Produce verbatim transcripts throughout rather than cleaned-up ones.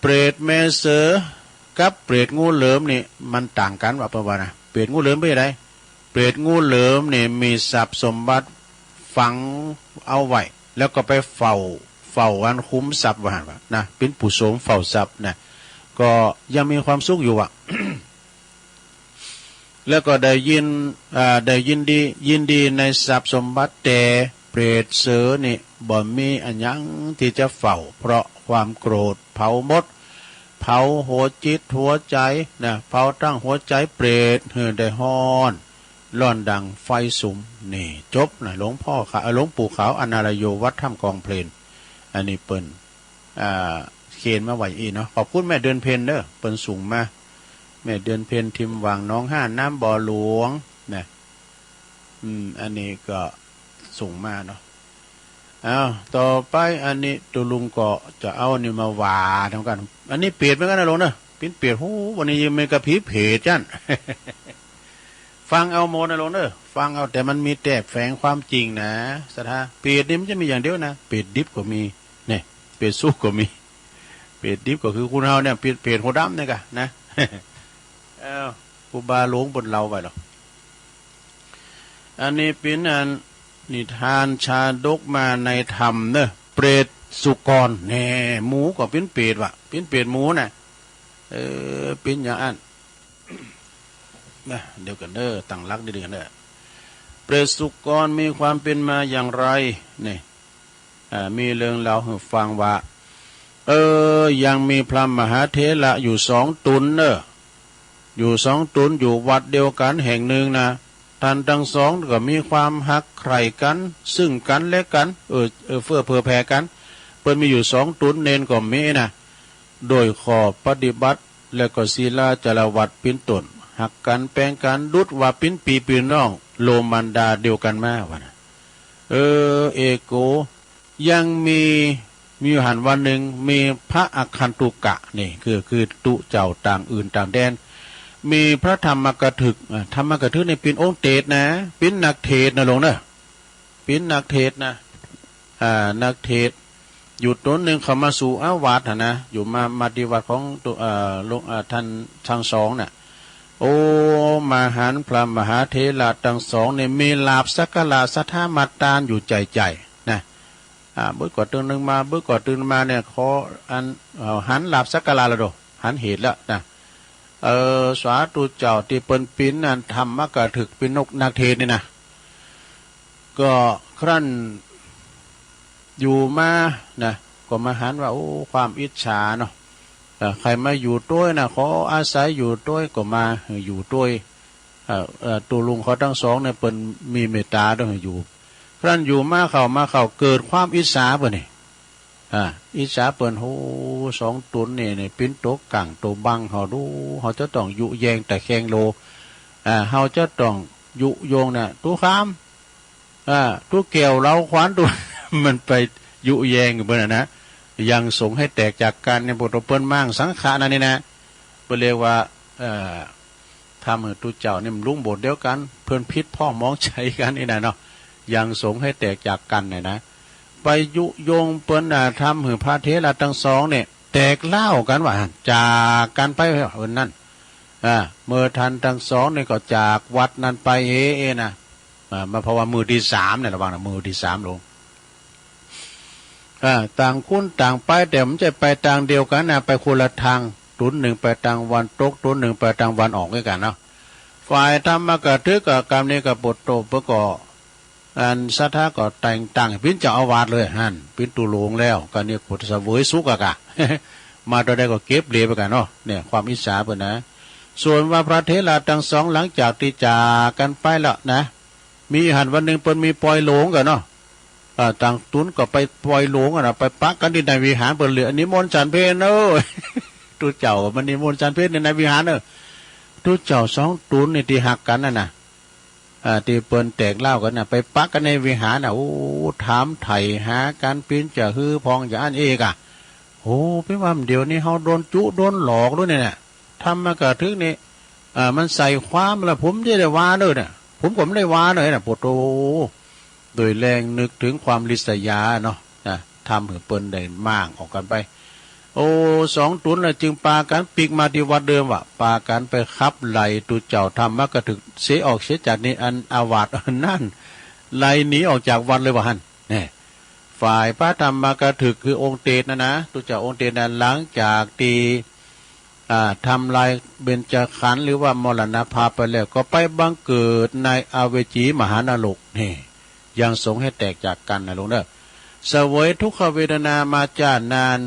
เปรตแม่เสือกับเปรตงูเหลือมนี่มันต่างกั๋นวะ เปิ้นว่านะ เปรตงูเหลือมเป๋นใด เปรตงูเหลือมนี่มีทรัพย์สมบัติฝังเอาไว้ แล้วก็ไปเฝ้า เฝ้าอันขุมทรัพย์ว่าหั้นวะนะ เป๋นผู้โสมเฝ้าทรัพย์นะ ก็ยังมีความสุขอยู่อะ แล้วก็ได้ยิน อ่า ได้ยินดี ยินดีในทรัพย์สมบัติ แต่เปรตเสือนี่บ่มีอะหยังตี้จะเฝ้า เพราะความโกรธเผาหมด เผาหัวจิตหัวใจ๋นะ เผาตึงหัวใจ๋เปรตหื้อได้ฮ้อน ร้อนดังไฟสุม นี่จบนะ หลวงพ่อขาว เอ่อ หลวงปู่ขาวอนาลโย วัดถ้ำกองเพลญ อันนี้เปิ้น อ่า เขียนมาไว้อี้เนาะ ขอบคุณแม่เดือนเพ็ญเด้อ เปิ้นส่งมา แม่เดือนเพ็ญ ถิ่มหว่างหนองห้า น้ำบ่อหลวงนะ อืม อันนี้ก็ส่งมาเนาะ อ้าว ต่อไปอันนี้ตุ๊ลุงก็จะเอานี่มาว่าเท่ากั๋น อันนี้เปรตเหมือนกั๋นนะลุงเนาะ เป๋นเปรต โห วันนี้ยังมีกระผีเปรตจั้น ฟังเอาหมดนะลุงเนาะ ฟังเอา แต่มันมีแต้มแฝงความจริงนะ ศรัทธา เปรตนี่มันจะมีอย่างเดียวนะ เปรตดิบก็มี เนี่ย เปรตสุกก็มี เปรตดิบก็คือคนเฮาเนี่ย เปรต เปรตหัวดำเนี่ยกะนะ เอ้า ครูบาหลวงเปิ้นเล่าไว้หรอก อันนี้เป๋นอันนิทานชาดกมาในธรรมเนอะ เปรตสุกร แน่ หมูก็เป๋นเปรตวะ เป๋นเปรตหมูน่ะ เออ เป๋นอย่างอั้น นะ เดี๋ยวกั๋นเด้อ ตั้งหลักดีๆกั๋นเด้อ เปรตสุกรมีความเป๋นมาอย่างไร นี่ อ่า มีเรื่องเล่าหื้อฟังว่า เออ ยังมีพระมหาเถระอยู่สองต๋นเนอะ อยู่สองต๋น อยู่วัดเดียวกั๋นแห่งหนึ่งนะ ต้านตังสองก็มีความฮักใคร่กั๋น ซึ่งกั๋นและกั๋น เออ เออ เฟื้อเผื่อแผ่กั๋น เปิ้นมีอยู่สองต๋น เณรก็มีนะ โดยข้อปฏิบัติ และก็ศีลาจารวัตรเป๋นต้น ฮักกั๋นแป๋งกั๋น ดุจว่าเป๋นปี้เป๋นน้อง โลมารดาเดียวกั๋นมา ว่านะ เออ เอโก ยังมี มีอยู่หั้นวันหนึ่ง มีพระอาคันตุกะ นี่คือ คือตุ๊เจ้าต่างอื่นต่างแดน มีพระธรรมกถึก อ่า ธรรมกถึกนี่เป๋นองค์เตสน์นะ เป๋นนักเทศน์นะลุงเนอะ เป๋นนักเทศน์นะ อ่า นักเทศน์ อยู่ต๋นหนึ่งเขามาสู่อาวาสหั้นนะ อยู่มา มาตี้วัดของตุ๊ เอ่อ หลวง เอ่อ ต้านตังสองน่ะ โอ้ มาหันพระมหาเถระตังสองนี่มีลาภสักการะศรัทธามาตานอยู่ใจ๋ๆ นะ อ่า เบิดก่อตื่นนึ่งมา เบิดก่อตื่นมาเนี่ย ขออัน เอ่อ หันลาภสักการะแล้วโด หันเหตุแล้วนะ เออ สาธุเจ้าตี้เปิ้นเป๋นอันธรรมกถึก เป๋นนกนักเทศน์นี่นะ ก็ครั้นอยู่มานะ ก็มาหันว่า โอ้ ความอิจฉาเนาะ เอ่อ ใค่มาอยู่ตวยนะ ขออาศัยอยู่ตวย ก็มาอยู่ตวย เอ่อ เอ่อ ตุ๊ลุงเขาตังสองเนี่ย เปิ้นมีเมตตาตวยหื้ออยู่ ครั้นอยู่มาเข้า มาเข้า เกิดความอิจฉาเปิ้นนี่ อ่า อิจฉาเปิ้น โห สองต๋นนี่ นี่เป๋นตั๋วกั๋งตั๋วบังเฮาดู เฮาจะต้องยุแยงตะแคงโล อ่า เฮาจะต้องยุยงน่ะ ตุ๊คาม อ่า ตุ๊แก้วเหลาขวัญตุ๊ มันไปยุแยงเปิ้นน่ะนะ ยังสงฆ์หื้อแตกจากกั๋นเนี่ย ปวดตั๋วเปิ้นมั่งสังฆะนั่นนี่นะ เปิ้นเรียกว่า เอ่อ ทำหื้อตุ๊เจ้านี่มันลุงโบสถ์เดียวกั๋น เปิ้นผิดพ้องมองใจ๋กั๋นนี่นะเนาะ ยังสงฆ์หื้อแตกจากกั๋นเนี่ยนะ ไปยุยงเปิ้นน่ะ ทำหื้อพระเถระตังสองเนี่ย แตกร้าวกั๋นว่า จากกั๋นไปเปิ้นนั้น อ่า เมื่อต้านตังสองนี่ก็จากวัดนั้นไปเอ เอนะ อ่า มาเพราะว่ามื้อตี้สามเนี่ย ระวังนะ มื้อตี้สามลง อ่า ต่างคนต่างไป แต่มันจะไปตางเดียวกั๋นนะ ไปคนละตาง ต๋นนึ่งไปตางวันตก ต๋นนึ่งไปตางวันออกด้วยกั๋นเนาะ ฝ่ายธรรมกถึกกับกำนี้ก็ปวดตั๋วเปิ้นก็ อันศรัทธาก็แต่งตั้งเป๋นเจ้าอาวาสเลย หั้นเป๋นตุ๊ลุงแล้ว ก็เนี่ยก็เสวยสุขอะกะ มาตอนใดก็เก็บเหรียญไปกั๋นเนาะ เนี่ยความอิจฉาเปิ้นนะ ส่วนว่าพระเถระตังสองหลังจากตี้จากกั๋นไปแล้วนะ มีหั้นวันหนึ่งเปิ้นมีปอยหลงกั๋นเนาะ อ่า ต่างต๋นก็ไปปอยหลงกั๋นนะ ไปปะกั๋นตี้ในวิหาร เปิ้นเลยนิมนต์ฉันเพลเนอะ ตุ๊เจ้ามันนิมนต์ฉันเพลในวิหารเนอะ ตุ๊เจ้าสองต๋นนี่ตี้ฮักกั๋นน่ะนะ อ่า ตี้เปิ้นแตกร้าวกั๋นน่ะ ไปปะกั๋นในวิหารน่ะ โอ้ ถามไถ่หากั๋นเป๋นจะหื้อพองอย่างอั้นเอกอะ โอ้ เป๋นว่าเดี๋ยวนี้เฮาโดนจุโดนหลอกด้วยเนี่ยนะ ธรรมกถึกนี่ อ่า มันใส่ความแล้ว ผมจะได้ว่าเนอะเนี่ย ผมก็ไม่ได้ว่าเนอะเนี่ย ปวดตั๋ว โดยแรงนึกเถิงความริษยาเนาะ นะ ทำหื้อเปิ้นได้ม่างออกกั๋นไป โอ้ สองต๋นน่ะจึงปากั๋นปิ๊กมาตี้วัดเดิมว่ะ ปากั๋นไปขับไล่ตุ๊เจ้าธรรมกถึกเสียออกเสียจากตี้อันอาวาสอันนั้น ไล่หนีออกจากวัดเลยว่าหั้น แน่ ฝ่ายพระธรรมกถึกคือองค์เตสน่ะนะ ตุ๊เจ้าองค์เตสน่ะ หลังจากตี้ อ่า ทำลายเบญจขันธ์หรือว่ามรณภาพไปแล้ว ก็ไปบังเกิดในอเวจีมหานรก นี่ ยังสงฆ์หื้อแตกจากกั๋นนะหลวงเด้อ เสวยทุกขเวทนามาจ้านาน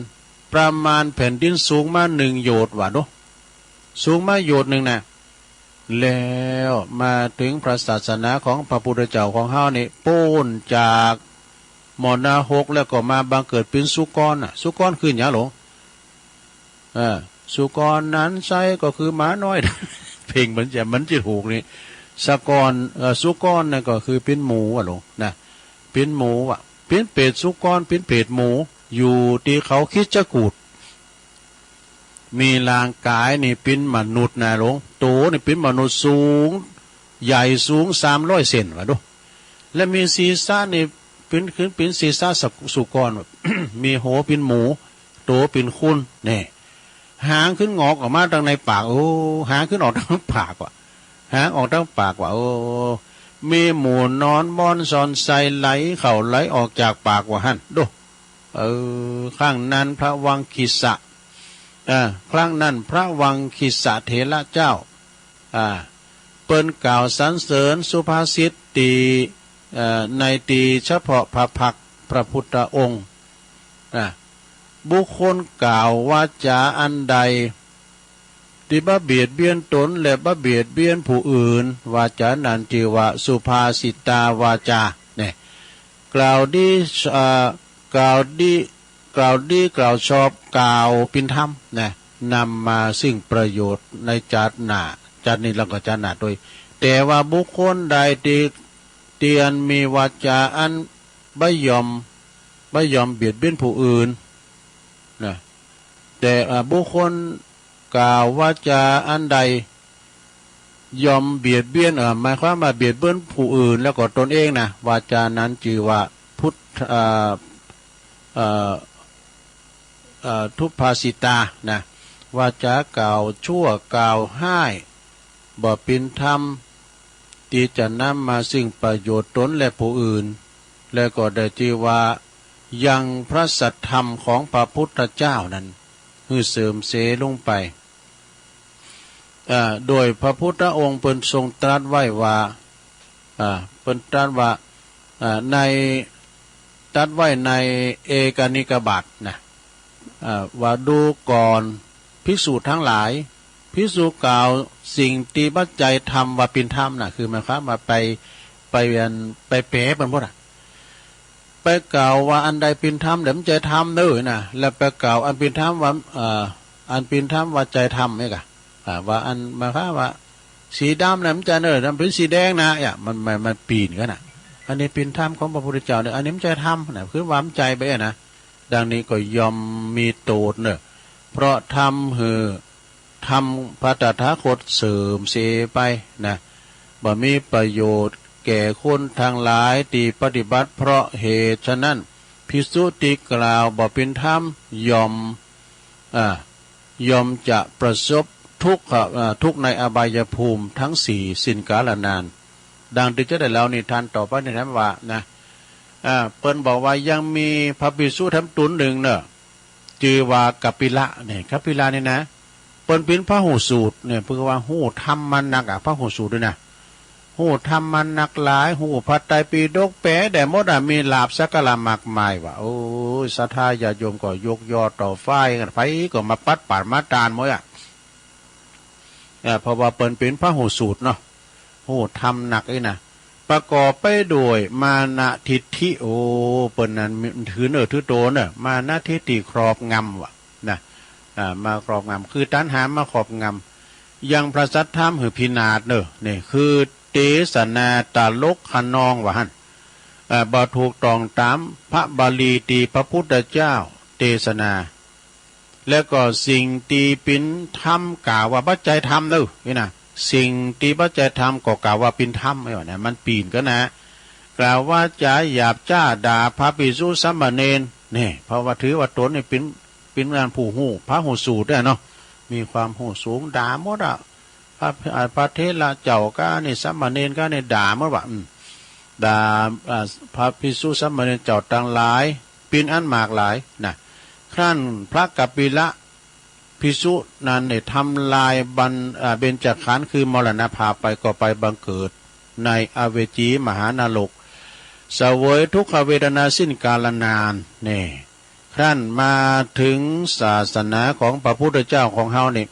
ประมาณแผ่นดินสูงมาหนึ่งโยชน์ว่าดู สูงมาโยชน์หนึ่งนะ แล้วมาเถิงพระศาสนาของพระพุทธเจ้าของเฮานี่ ป๊นจากมรณะหกแล้วก็มาบังเกิดเป๋นสุกรน่ะ สุกรคือหยังหลวง เออ สุกรนั้นไส้ก็คือหมาน้อย เพ่งมันจะ มันจะถูกนี่ สะกร เอ่อ สุกรนั่นก็คือเป๋นหมูอะหลวงนะ เป๋นหมูอะ เป๋นเปรตสุกร เป๋นเปรตหมู อยู่ตี้เขาคิชกูฏ มีร่างก๋ายนี่เป๋นมนุษย์นะหลวง โตนี่เป๋นมนุษย์สูง ใหญ่สูงสามร้อยเซนว่าดู และมีศีรษะนี่เป๋น ขึ้นเป๋นศีรษะสุกร มีหัวเป๋นหมู โตเป๋นคน แน่ หางขึ้นงอกออกมาตังในปาก โอ้ หางขึ้นออกตังปากว่ะ หางออกตังปากว่ะ โอ้ มีหมูนอนบ่อนซ่อนไส้ไหลเข้าไหลออกจากปากว่าหั้นดู เออ ครั้งนั้นพระวังคีสะ อ่า ครั้งนั้นพระวังคีสะเถระเจ้า อ่า เปิ้นกล่าวสรรเสริญสุภาษิตตี้ เอ่อ ในตี้เฉพาะพระพักตร์พระพุทธองค์ อ่า บุคคลกล่าววาจาอันใด ตี้บ่เบียดเบียนตนและบ่เบียดเบียนผู้อื่น วาจานั้นจื้อว่าสุภาสิตาวาจา เนี่ย กล่าวดี เอ่อ กล่าวดี กล่าวดีกล่าวชอบ กล่าวเป๋นธรรมนะ นำมาซึ่งประโยชน์ในจาติหน้า จาตินี้แล้วก็จาติหน้าโตย แต่ว่าบุคคลใดตี้ ตี้อันมีวาจาอันบ่ยอม บ่ยอมเบียดเบียนผู้อื่นนะ แต่ อ่า บุคคลกล่าววาจาอันใด ยอมเบียดเบียน เอ่อ หมายความว่าเบียดเบียนผู้อื่นแล้วก็ตนเองนะ วาจานั้นจื้อว่าพุทธ เอ่อ เอ่อ เอ่อ ทุพภาสิตานะ วาจากล่าวชั่วกล่าวฮ้าย บ่เป๋นธรรม ตี้จะนำมาซึ่งประโยชน์ตนและผู้อื่น และก็ได้จื้อว่ายังพระสัทธรรมของพระพุทธเจ้านั้น หื้อเสื่อมเสียลงไป อ่า โดยพระพุทธองค์เปิ้นทรงตรัสไว้ว่า อ่า เปิ้นตรัสว่า อ่า ใน ตรัสไว้ในเอกนิกบาตนะ อ่า ว่าดูก่อนภิกษุทั้งหลาย ภิกษุกล่าวสิ่งตี้บ่ใจ้ธรรมว่าเป๋นธรรมนะ คือหมายความว่าไป ไปอัน ไปแป๋เปิ้นหมดอะ ไปกล่าวว่าอันใดเป๋นธรรม แต่บ่ใจ้ธรรมเน้อนะ แล้วไปกล่าวอันเป๋นธรรมว่า เอ่อ อันเป๋นธรรมว่าใจ้ธรรมเนี่ยกะ อ่า ว่าอัน หมายความว่า สีดำนะบ่ใจ้เน้อ มันเป๋นสีแดงนะ เนี่ย มัน มัน มันปี๋นกั๋นนะ อันนี้เป๋นธรรมของพระพุทธเจ้าเน้อ อันนี้บ่ใจ้ธรรมนะ คือว่าบ่ใจ้ไปอะนะ ดังนี้ก็ย่อมมีโต้ษเน้อ เพราะทำหื้อ ธรรมพระตถาคตเสื่อมเสียไปนะ บ่มีประโยชน์แก่คนทั้งหลายตี้ปฏิบัติ เพราะเหตุฉะนั้น ภิกษุตี้กล่าวบ่เป๋นธรรม ย่อม อ่า ย่อมจะประสบทุกข์ อ่า ทุกข์ในอบายภูมิทั้งสี่สิ้นกาลนาน ดังตี้จะได้เล่านิทานต่อไปนี้นะว่านะ อ่า เปิ้นบอกว่ายังมีพระภิกษุแถมต๋นนึ่งเน้อ จื้อว่ากัปปิละ เนี่ย กัปปิละนี่นะ เปิ้นเป๋นพระฮู้สูตรเนี่ย เปิ้นว่าฮู้ธรรมมานักอะ พระฮู้สูตรด้วยนะ ฮู้ธรรมมานักหลาย ฮู้พระไตรปิฎกแป๋ได้หมดอะ มีลาภสักการะมากมายว่ะ โอ้ย ศรัทธาญาติโยมก็ยกยอต่อฟ้ายกั๋น ใผก็มาปัดปาดมาตานหมดอะ เอ่อ เพราะว่าเปิ้นเป๋นพระฮู้สูตรเนาะ ฮู้ธรรมนักอี้นะ ประกอบไปด้วยมานะทิฏฐิ โอ้ เปิ้นนั้นถือเน้อถือโตเน้อ มานะทิฏฐิครอบงำว่ะนะ อ่า มาครอบงำ คือตัณหามาครอบงำ ยังพระสัทธรรมหื้อพินาศเน้อ นี่คือเตสนาตลกคะนองว่าหั้น อ่า บ่ถูกต้องต๋ามพระบาลีตี้พระพุทธเจ้าเตสนา แล้วก็สิ่งตี้เป๋นธรรมกล่าวว่าบ่ใจ้ธรรมเน้อ นี่นะ สิ่งตี้บ่ใจ้ธรรมก็กล่าวว่าเป๋นธรรม ไอ้วะนะ มันปี๋นกั๋นนะ กล่าววาจาหยาบจ๊าด่าพระภิกษุสามเณร เนี่ย เพราะว่าถือว่าต๋นนี่เป๋น เป๋นอันผู้ฮู้ พระฮู้สูตรเนี่ยเนาะ มีความฮู้สูง ด่าหมดอะ พระ อ่า พระเถระเจ้าก้านี่ สามเณรก้านี่ ด่าหมดว่ะ อืม ด่า อ่า พระภิกษุสามเณรเจ้าตังหลาย เป๋นอันมากหลายนะ ครั้นพระกัปปิละ ภิกษุนั้นเนี่ยทำลายบัน อ่า เบญจขันธ์คือมรณภาพไป ก็ไปบังเกิดในอเวจีมหานรก เสวยทุกขเวทนาสิ้นกาลนาน นี่ ครั้นมาถึงศาสนาของพระพุทธเจ้าของเฮานี่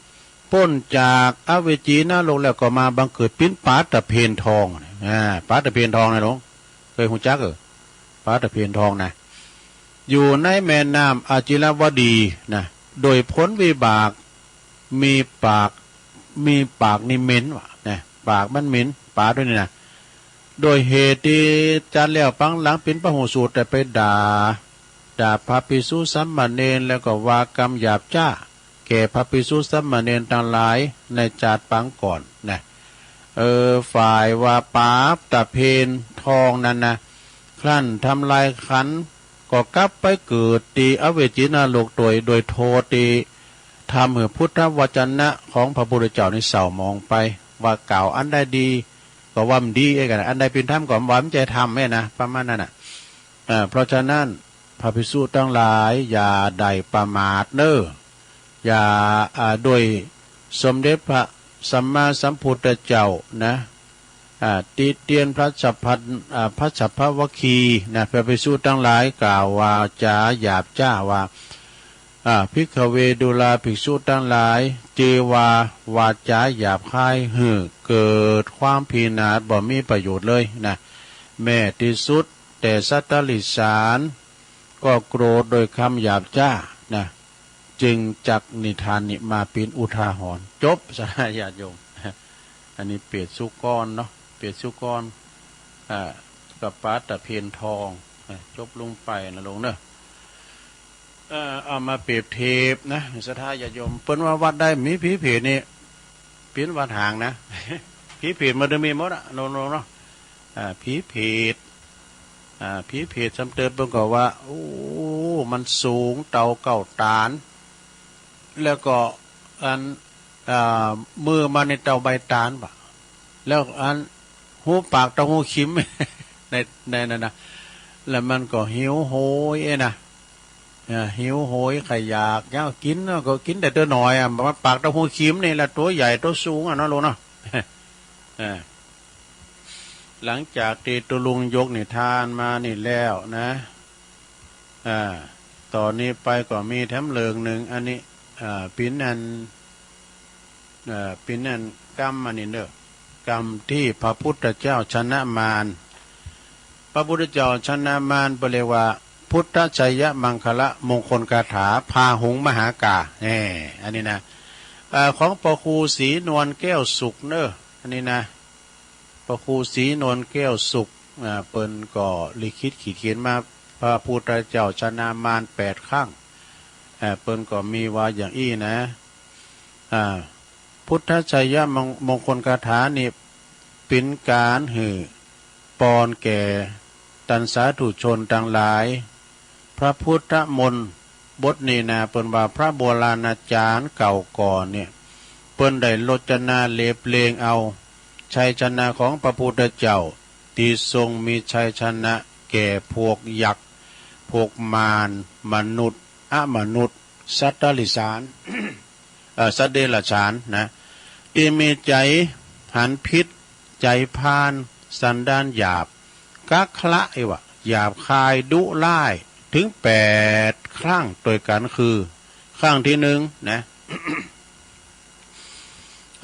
ป๊นจากอเวจีนรกแล้วก็มาบังเกิดเป๋นป๋าตะเภนทอง อ่า ป๋าตะเภนทองนะหลวง เกยฮู้จักเออ ป๋าตะเภนทองนะ อยู่ในแม่น้ำอจิรวดีนะ โดยผลวิบาก มีปาก มีปากนี่เหม็นว่ะนะ ปากมันเหม็น ป๋าตวยนี่นะ โดยเหตุตี้จัดแล้วปางหลังเป๋นพระฮู้สูตร แต่ไปด่า ด่าพระภิกษุสามเณร แล้วก็ว่ากำหยาบจ๊า แก่พระภิกษุสามเณรตังหลายในจาติปางก่อนนะ เออ ฝ่ายว่าป๋าตะเภนทองนั้นนะ ครั้นทำลายขันธ์ ก็กลับไปเกิดตี้อเวจีนรกโดย โดยโทษตี้ทำหื้อพุทธวจนะของพระพุทธเจ้านี่เศร้าหมองไป ว่ากล่าวอันใดดีก็ว่าบ่ดีเอ้ยกั๋น อันใดเป๋นธรรมก็ว่าบ่ใจ้ธรรมเอ้ยนะ ประมาณนั้นน่ะ เอ่อ เพราะฉะนั้น พระภิกษุตังหลาย อย่าได้ประมาทเน้อ อย่า อ่า โดยสมเด็จพระสัมมาสัมพุทธเจ้านะ อ่า ติเตียนพระสัพพัน อ่า พระสัพพวัคคีย์นะ พระภิกษุตังหลายกล่าววาจ๋าหยาบจ๊าว่า อ่า ภิกขเว ดูราภิกษุตังหลาย จือว่าวาจ๋าหยาบคายหื้อเกิดความพินาศบ่มีประโยชน์เลยนะ แม้ตี้สุดแต่สัตว์ติรัจฉานก็โกรธโดยกำหยาบจ๊านะ จึงจักนิทานนี้มาเป๋นอุทาหรณ์ จบ สาญาติโยม อันนี้เปรตสุกรเนาะ เปรตสุกร อ่า กับป๋าตะเภนทอง อ่า จบลงไปนะหลวงเนาะ เอ่อ เอามาเปรียบเทียบนะ ศรัทธาญาติโยม เปิ้นว่าวัดใดมีผีเปรตนี่ เป๋นวัดฮ้างนะ ผีเปรตมันจะมีหมดอะ โน่นๆ เนาะ อ่า ผีเปรต อ่า ผีเปรตซ้ำเติมเปิ้นก็ว่า โอ้ มันสูงเต้าเก้าตาน แล้วก็อัน อ่า มือมันนี่เต้าใบตาลบ่ะ แล้วอัน ฮูปากเต้าฮูคิม ใน ในนั้นนะ แล้วมันก็หิวโหยเอ้ยนะ เออ หิวโหยใค่อยาก ยังกิ๋นเนาะ ก็กิ๋นแต่ตั๋วน้อยอะ มันปากเต้าฮูคิมนี่แหละ ตั๋วใหญ่ตั๋วสูงอะเนาะ ลูกเนาะ เออ หลังจากตี้ตุ๊ลุงยกนิทานมานี่แล้วนะ อ่า ต่อนี้ไปก็มีแถมเรื่องนึ่ง อันนี้ อ่า เป๋นอัน เอ่อ เป๋นอันกำอันนี้เน้อ กำตี้พระพุทธเจ้าชนะมาร พระพุทธเจ้าชนะมาร เปิ้นเรียกว่าพุทธชัยมังคละมงคลคาถาพาหุงมหากา แน่ อันนี้นะ เอ่อ ของพระครูศรีนวลแก้วสุขเน้อ อันนี้นะ พระครูศรีนวลแก้วสุข อ่า เปิ้นก็ลิขิตขีดเขียนมา พระพุทธเจ้าชนะมารแปดครั้ง อ่า เปิ้นก็มีว่าอย่างอี้นะ อ่า พุทธชัยมง- มงคลคาถานี่เป๋นก๋านหื้อปอนแก่ต้านสาธุชนตังหลาย พระพุทธมนต์บทนี้นะ เปิ้นว่าพระโบราณอาจ๋ารย์เก่าก่อนเนี่ย เปิ้นได้รจนาเรียบเรียงเอาชัยชนะของพระพุทธเจ้า ตี้ทรงมีชัยชนะแก่พวกยักษ์ พวกมาร มนุษย์ อมนุษย์ สัตว์เดรัจฉาน เอ่อ สัตว์เดรัจฉานนะ ตี้มีใจ๋หันผิด ใจ๋พาล สันดานหยาบ กักขละ เอ้ยว่าหยาบคายดุร้าย เถิงแปดครั้งตวยกั๋น คือ ครั้งตี้นึ่งนะ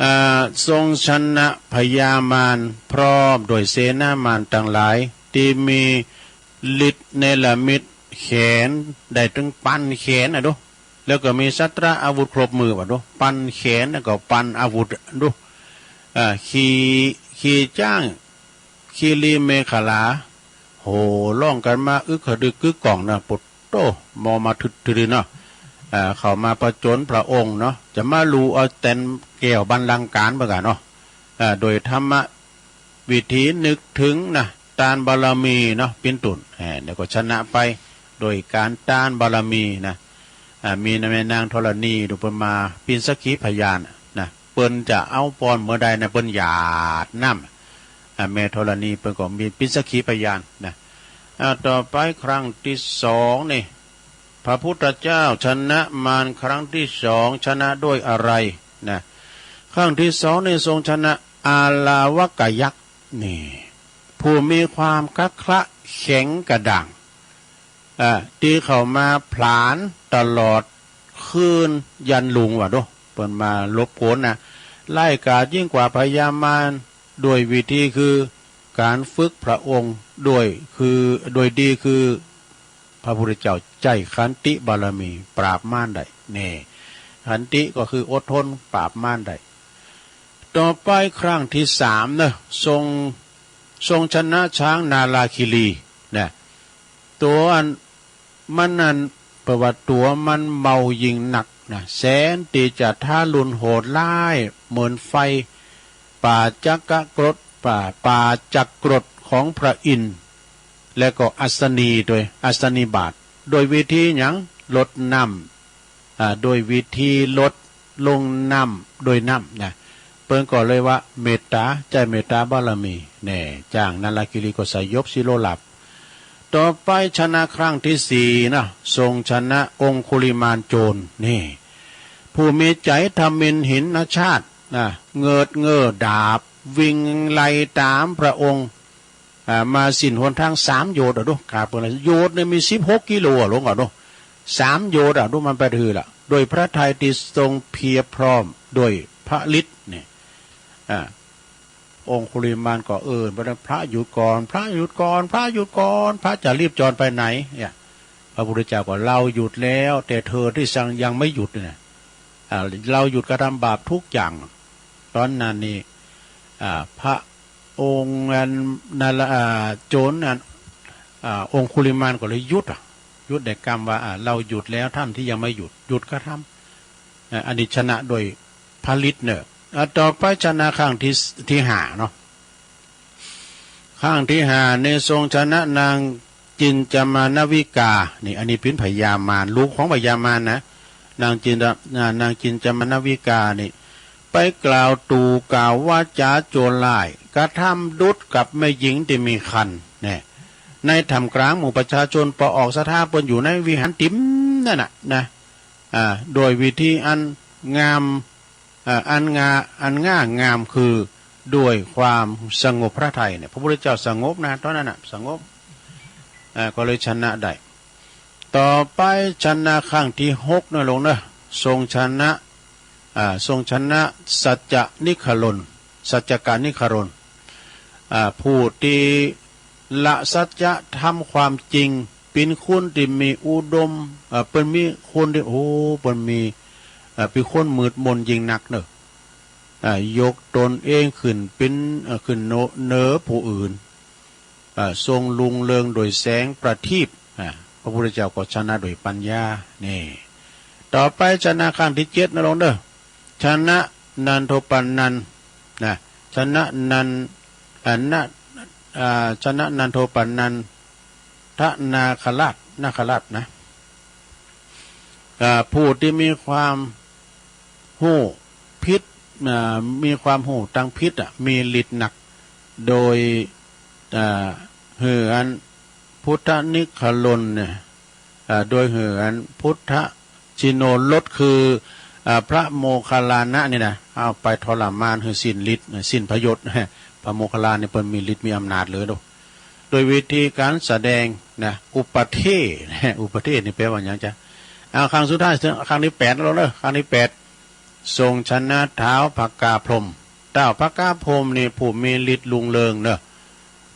อ่า ทรงชนะพญามารพร้อมโดยเสนามารตังหลาย ตี้มีฤทธิ์เนรมิตแขนได้เถิงปันแขนน่ะดู แล้วก็มีสัสตราอาวุธครบมือว่ะดู ปันแขนแล้วก็ปันอาวุธดู อ่า ขี่ ขี่จ๊าง คีรีเมขลา โห่ร้องกั๋นมาอึกขะดึกกึกก้องนะ ปุดโต้ มอมาทึดๆ เนาะ อ่า เข้ามาผจญพระองค์เนาะ จะมาลู่เอาแตนแก้วบัลลังก์ก๋านเปิ้นก่าเนาะ อ่า โดยธรรมวิธีนึกเถิงนะ ตานบารมีเนาะ เป๋นต้น อ่า แล้วก็ชนะไปโดยก๋านตานบารมีนะ อ่า มีแม่นางธรณี ดูเปิ้นมาเป๋นสักขีพยานนะ เปิ้นจะเอาปอนเมื่อใดนะ เปิ้นหยาดน้ำ อ่า แม่ธรณีเปิ้นก็มีเป๋นสักขีพยานนะ อ่า ต่อไปครั้งตี้สองนี่ พระพุทธเจ้าชนะมารครั้งตี้สอง ชนะด้วยอะไรนะ ครั้งตี้สองนี่ทรงชนะอาลาวกยักษ์นี่ ผู้มีความกะคละแข็งกระด้าง อ่า ตี้เข้ามาผลาญตลอดคืนยันรุ่งว่าดู เปิ้นมารบกวนนะ ร้ายกาจยิ่งกว่าพญามาร ด้วยวิธีคือก๋านฝึกพระองค์ ด้วยคือ ด้วยดีคือ พระพุทธเจ้าใจ๊ขันติบารมีปราบมารได้ แน่ ขันติก็คืออดทนปราบมารได้ ต่อไปครั้งตี้สามเนอะ ทรง ทรงชนะช้างนาลาคิรีนะ ตั๋วอัน มันนั้น ประวัติตั๋วมันเมายิ่งนักนะ แสนตี้จะทารุณโหดร้ายเหมือนไฟ ป่าจักกรด ป่า ป่าจักกรดของพระอินทร์และก็อัศนีด้วย อัศนีบาท โดยวิธีหยัง ลดน้ำ อ่า โดยวิธีลดลงน้ำ โดยน้ำนะ เปิ้นก็เลยว่าเมตต๋า ใจ๊เมตต๋าบารมี แน่ จ้างนาลาคิรีก็สยบสิโรราบ ต่อไปชนะครั้งตี้สี่นะ ทรงชนะองคุลิมานโจรนี่ ผู้มีใจ๋ทมิฬหินนชาตนะ เงิดเง่อดาบ วิ่งไล่ต๋ามพระองค์ อ่า มาสิ้นหนทางสามโยชน์อะดู กาเปิ้นละ โยชน์นี่มีสิบหกกิโลอะ ลองกะดู สามโยชน์อะดู มันไปหื้อละ โดยพระทัยตี้ทรงเพียบพร้อมด้วยพระฤทธิ์นี่ อ่า องคุลิมานก็เอิ้นไปแล้ว พระหยุดก่อน พระหยุดก่อน พระหยุดก่อน พระจะรีบจรไปไหนเนี่ย พระพุทธเจ้าก็ เราหยุดแล้ว แต่เธอตี้ยังไม่หยุดเนี่ย อ่า เราหยุดกระทำบาปทุกอย่าง ต๋อนนั้นนี่ อ่า พระองค์อันนาลา อ่า โจรอัน อ่า องคุลิมานก็เลยหยุดอะ หยุดได้กำว่า อ่า เราหยุดแล้ว ท่านตี้ยังไม่หยุด หยุดกระทำ อ่า อันนี้ชนะโดยพระฤทธิ์เนอะ อ่า ต่อไปชนะครั้งตี้ ตี้ห้าเนาะ ครั้งตี้ห้านี่ทรงชนะนางจินจามานวิกา นี่ อันนี้เป๋นพญามาร ลูกของพญามารนะ นางจิน อ่า นางจินจามานวิกานี่ ไปกล่าวตู่กล่าววาจ๋าจั่วร้าย กระทำดุจกับแม่ญิงตี้มีครรภ์แน่ ในท่ามกลางหมู่ประชาชน ปอออกศรัทธาเปิ้นอยู่ในวิหารติ่มนั่นน่ะนะ อ่า โดยวิธีอันงาม อ่า อันงา อันง่างามคือด้วยความสงบพระทัยเนี่ย พระพุทธเจ้าสงบนะ ต๋อนนั้นน่ะ สงบ อ่า ก็เลยชนะได้ ต่อไปชนะครั้งตี้หกนะลงนะ ทรงชนะ อ่า ทรงชนะสัจจนิครน สัจจกนิครน อ่า ผู้ตี้ละสัจจะทำความจริง เป๋นคนตี้มีอุดม อ่า เปิ้นมีคนตี้ โอ้ เปิ้นมี อ่า เป๋นคนมืดมนยิ่งนักเนอะ อ่า ยกตนเองขึ้นเป๋น อ่า ขึ้นเหนือ เหนือผู้อื่น อ่า ทรงรุ่งเรืองโดยแสงประทีป อ่า พระพุทธเจ้าก็ชนะโดยปัญญา นี่ ต่อไปชนะครั้งตี้เจ็ดนะลงเด้อ ชนะนันโทปนันนะ ชนะนัน อ่า นะ อ่า ชนะนันโทปนันทนาคราช นาคราชนะ อ่า ผู้ตี้มีความฮู้ผิด อ่า มีความฮู้ตางผิดอะ มีฤทธิ์นัก โดย อ่า หื้ออันพุทธนิครนเนี่ย อ่า โดยหื้ออันพุทธชิโนรสคือ อ่า พระโมคคัลลานะนี่นะ เอาไปทรมานหื้อสิ้นฤทธิ์ สิ้นพยศ พระโมคคัลลานะนี่เปิ้นมีฤทธิ์มีอำนาจเลยเนาะ โดยวิธีก๋านแสดงนะ อุปเทศ อุปเทศนี่แปลว่าหยังจ๊ะ เอาครั้งสุดท้าย ครั้งตี้แปดแล้วเนอะ ครั้งตี้แปด ทรงชนะท้าวพกาพรหม ท้าวพกาพรหมนี่ผู้มีฤทธิ์รุ่งเรืองเนอะ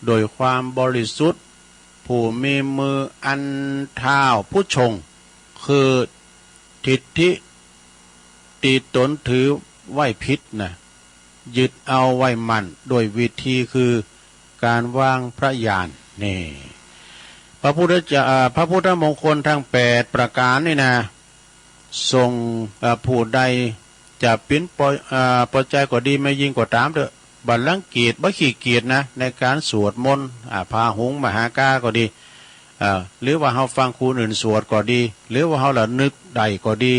โดยความบริสุทธิ์ ผู้มีมืออันท้าวพุชฌงค์ คือทิฏฐิตี้ตนถือไว้ผิดนะ ยึดเอาไว้มั่น โดยวิธีคือก๋านวางพระญาณ นี่ พระพุทธเจ้า อ่า พระพุทธมงคลทั้งแปดประก๋านนี่นะ ทรง อ่า ผู้ใดจะเป๋นปอ อ่า ปอใจ๋ก็ดี แม่ญิงก็ต๋ามเต๊อะ บ่ารังเกียจ บ่ขี้เกียจนะ ในก๋านสวดมนต์ อ่า พาหุงมหากาก็ดี อ่า หรือว่าเฮาฟังคนอื่นสวดก็ดี หรือว่าเฮาละนึกได้ก็ดี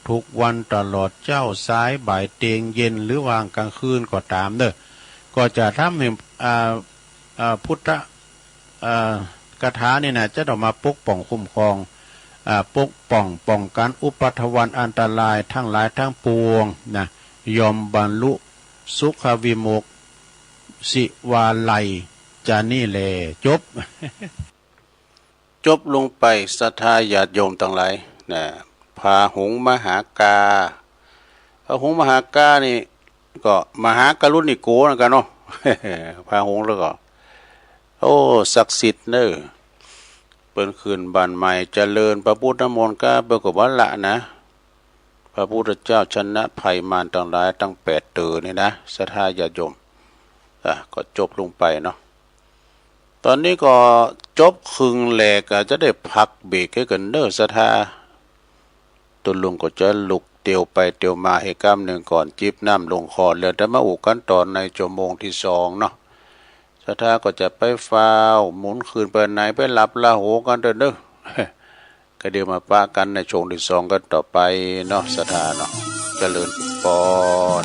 ทุกๆ วันตลอดเจ๊าสายบ่ายเต็งเย็น หรือว่ากลางคืนก็ต๋ามเน่อ ก็จะทำหื้อ อ่า อ่า พุทธ อ่า คาถานี่นะ จะต้องมาปกป้องคุ้มครอง อ่า ปกป้อง ป้องกั๋นอุปัทวันอันตรายตังหลายตังปวงนะ ย่อมบรรลุสุขวิมุตติ สิวาลัย จานี่แล จบ จบลงไป ศรัทธาญาติโยมตังหลายนะ ผาหงส์มหากา ผาหงส์มหากานี่ก็มหากรุณิโกนั่นกั๋นเนาะ ผาหงส์แล้วก็ โอ้ ศักดิ์สิทธิ์เน่อ เปิ้นขึ้นบ้านใหม่เจริญพระพุทธมนต์กา เปิ้นก็ว่าละนะ พระพุทธเจ้าชนะภัยมารตังหลายตังแปดเต๋อนี่นะ ศรัทธาญาติโยม อ่ะ ก็จบลงไปเนาะ ต๋อนนี้ก็จบครึ่งแหลก ก็จะได้พักเบรกหื้อกั๋นเน่อ ศรัทธา ตุ๊ลุงก็จะลุกเตียวไปเตียวมาหื้อก้ำนึ่งก่อน จิบน้ำลงคอ แล้วจะมาอู้กั๋นต่อในชั่วโมงตี้สองเนาะ ศรัทธาก็จะไปฟ้าว หมุนคืนไปไหน ไปหลับละโหกั๋นเต๊อะเน่อ ก็เดี๋ยวมาปะกั๋นในช่วงตี้สองกั๋นต่อไปเนาะ ศรัทธาเนาะ เจริญปอน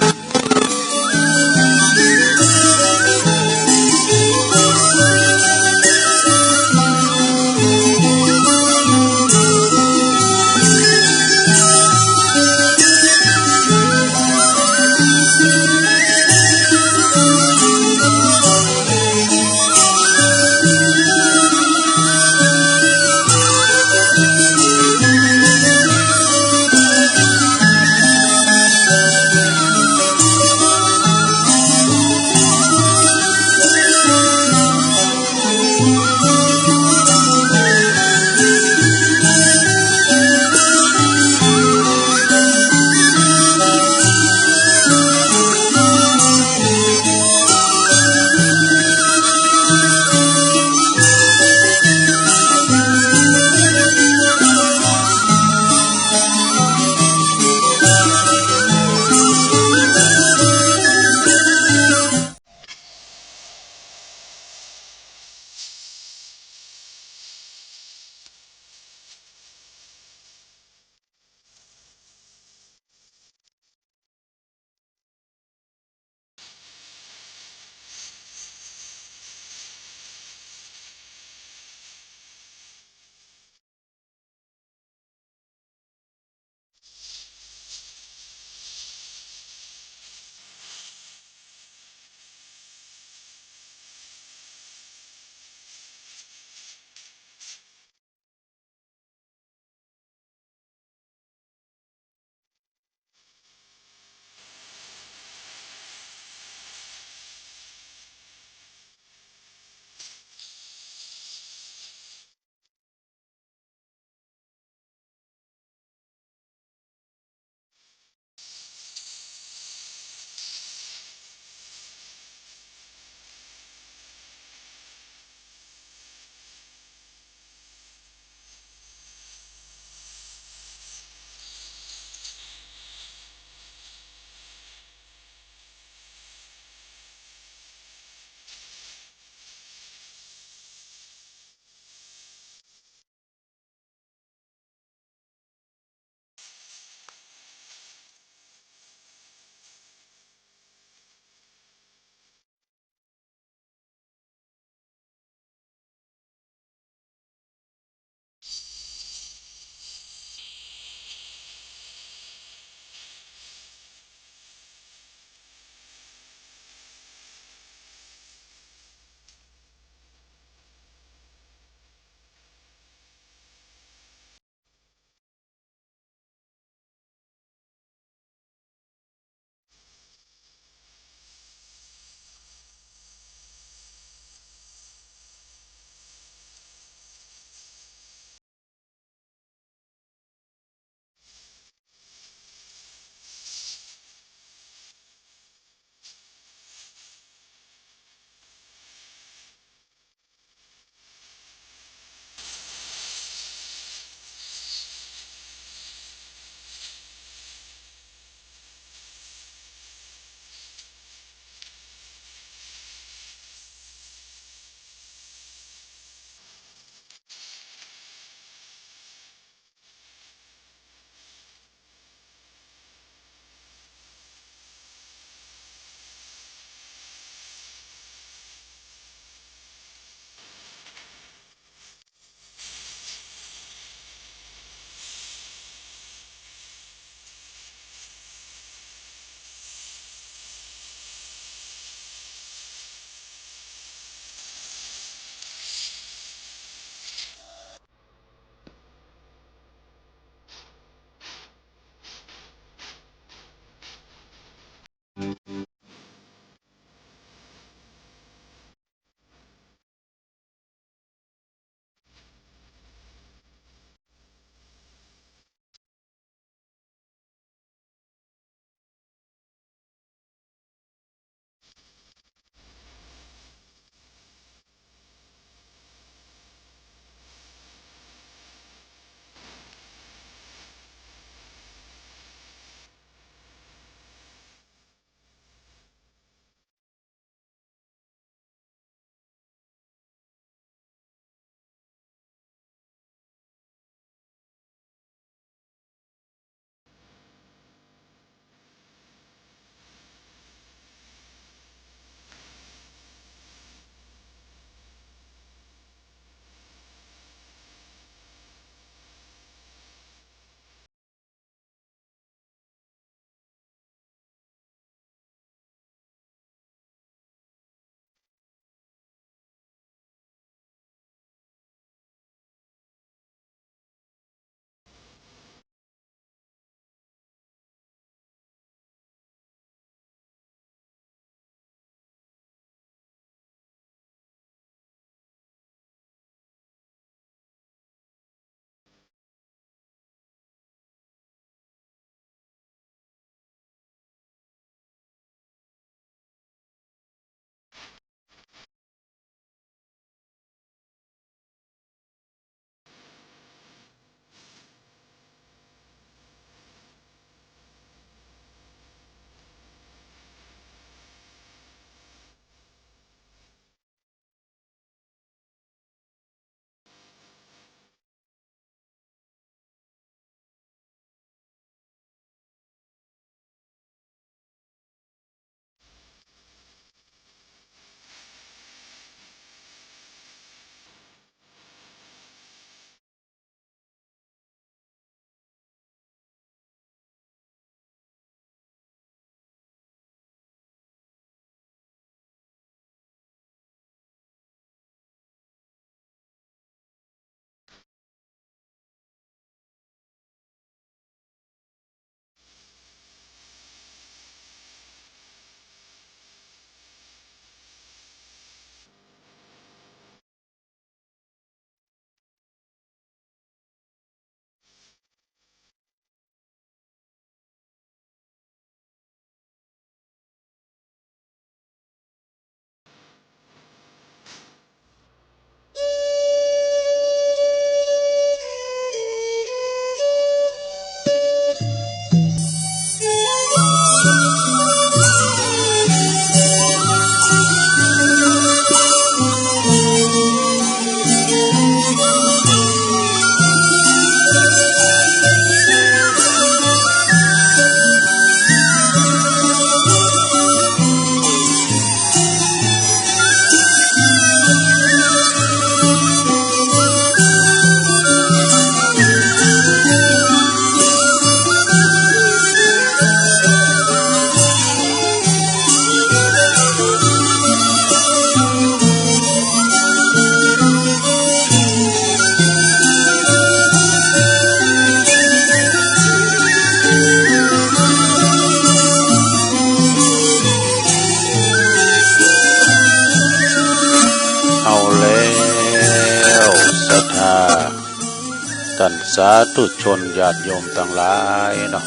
สาธุชนญาติโยมตังหลายเนาะ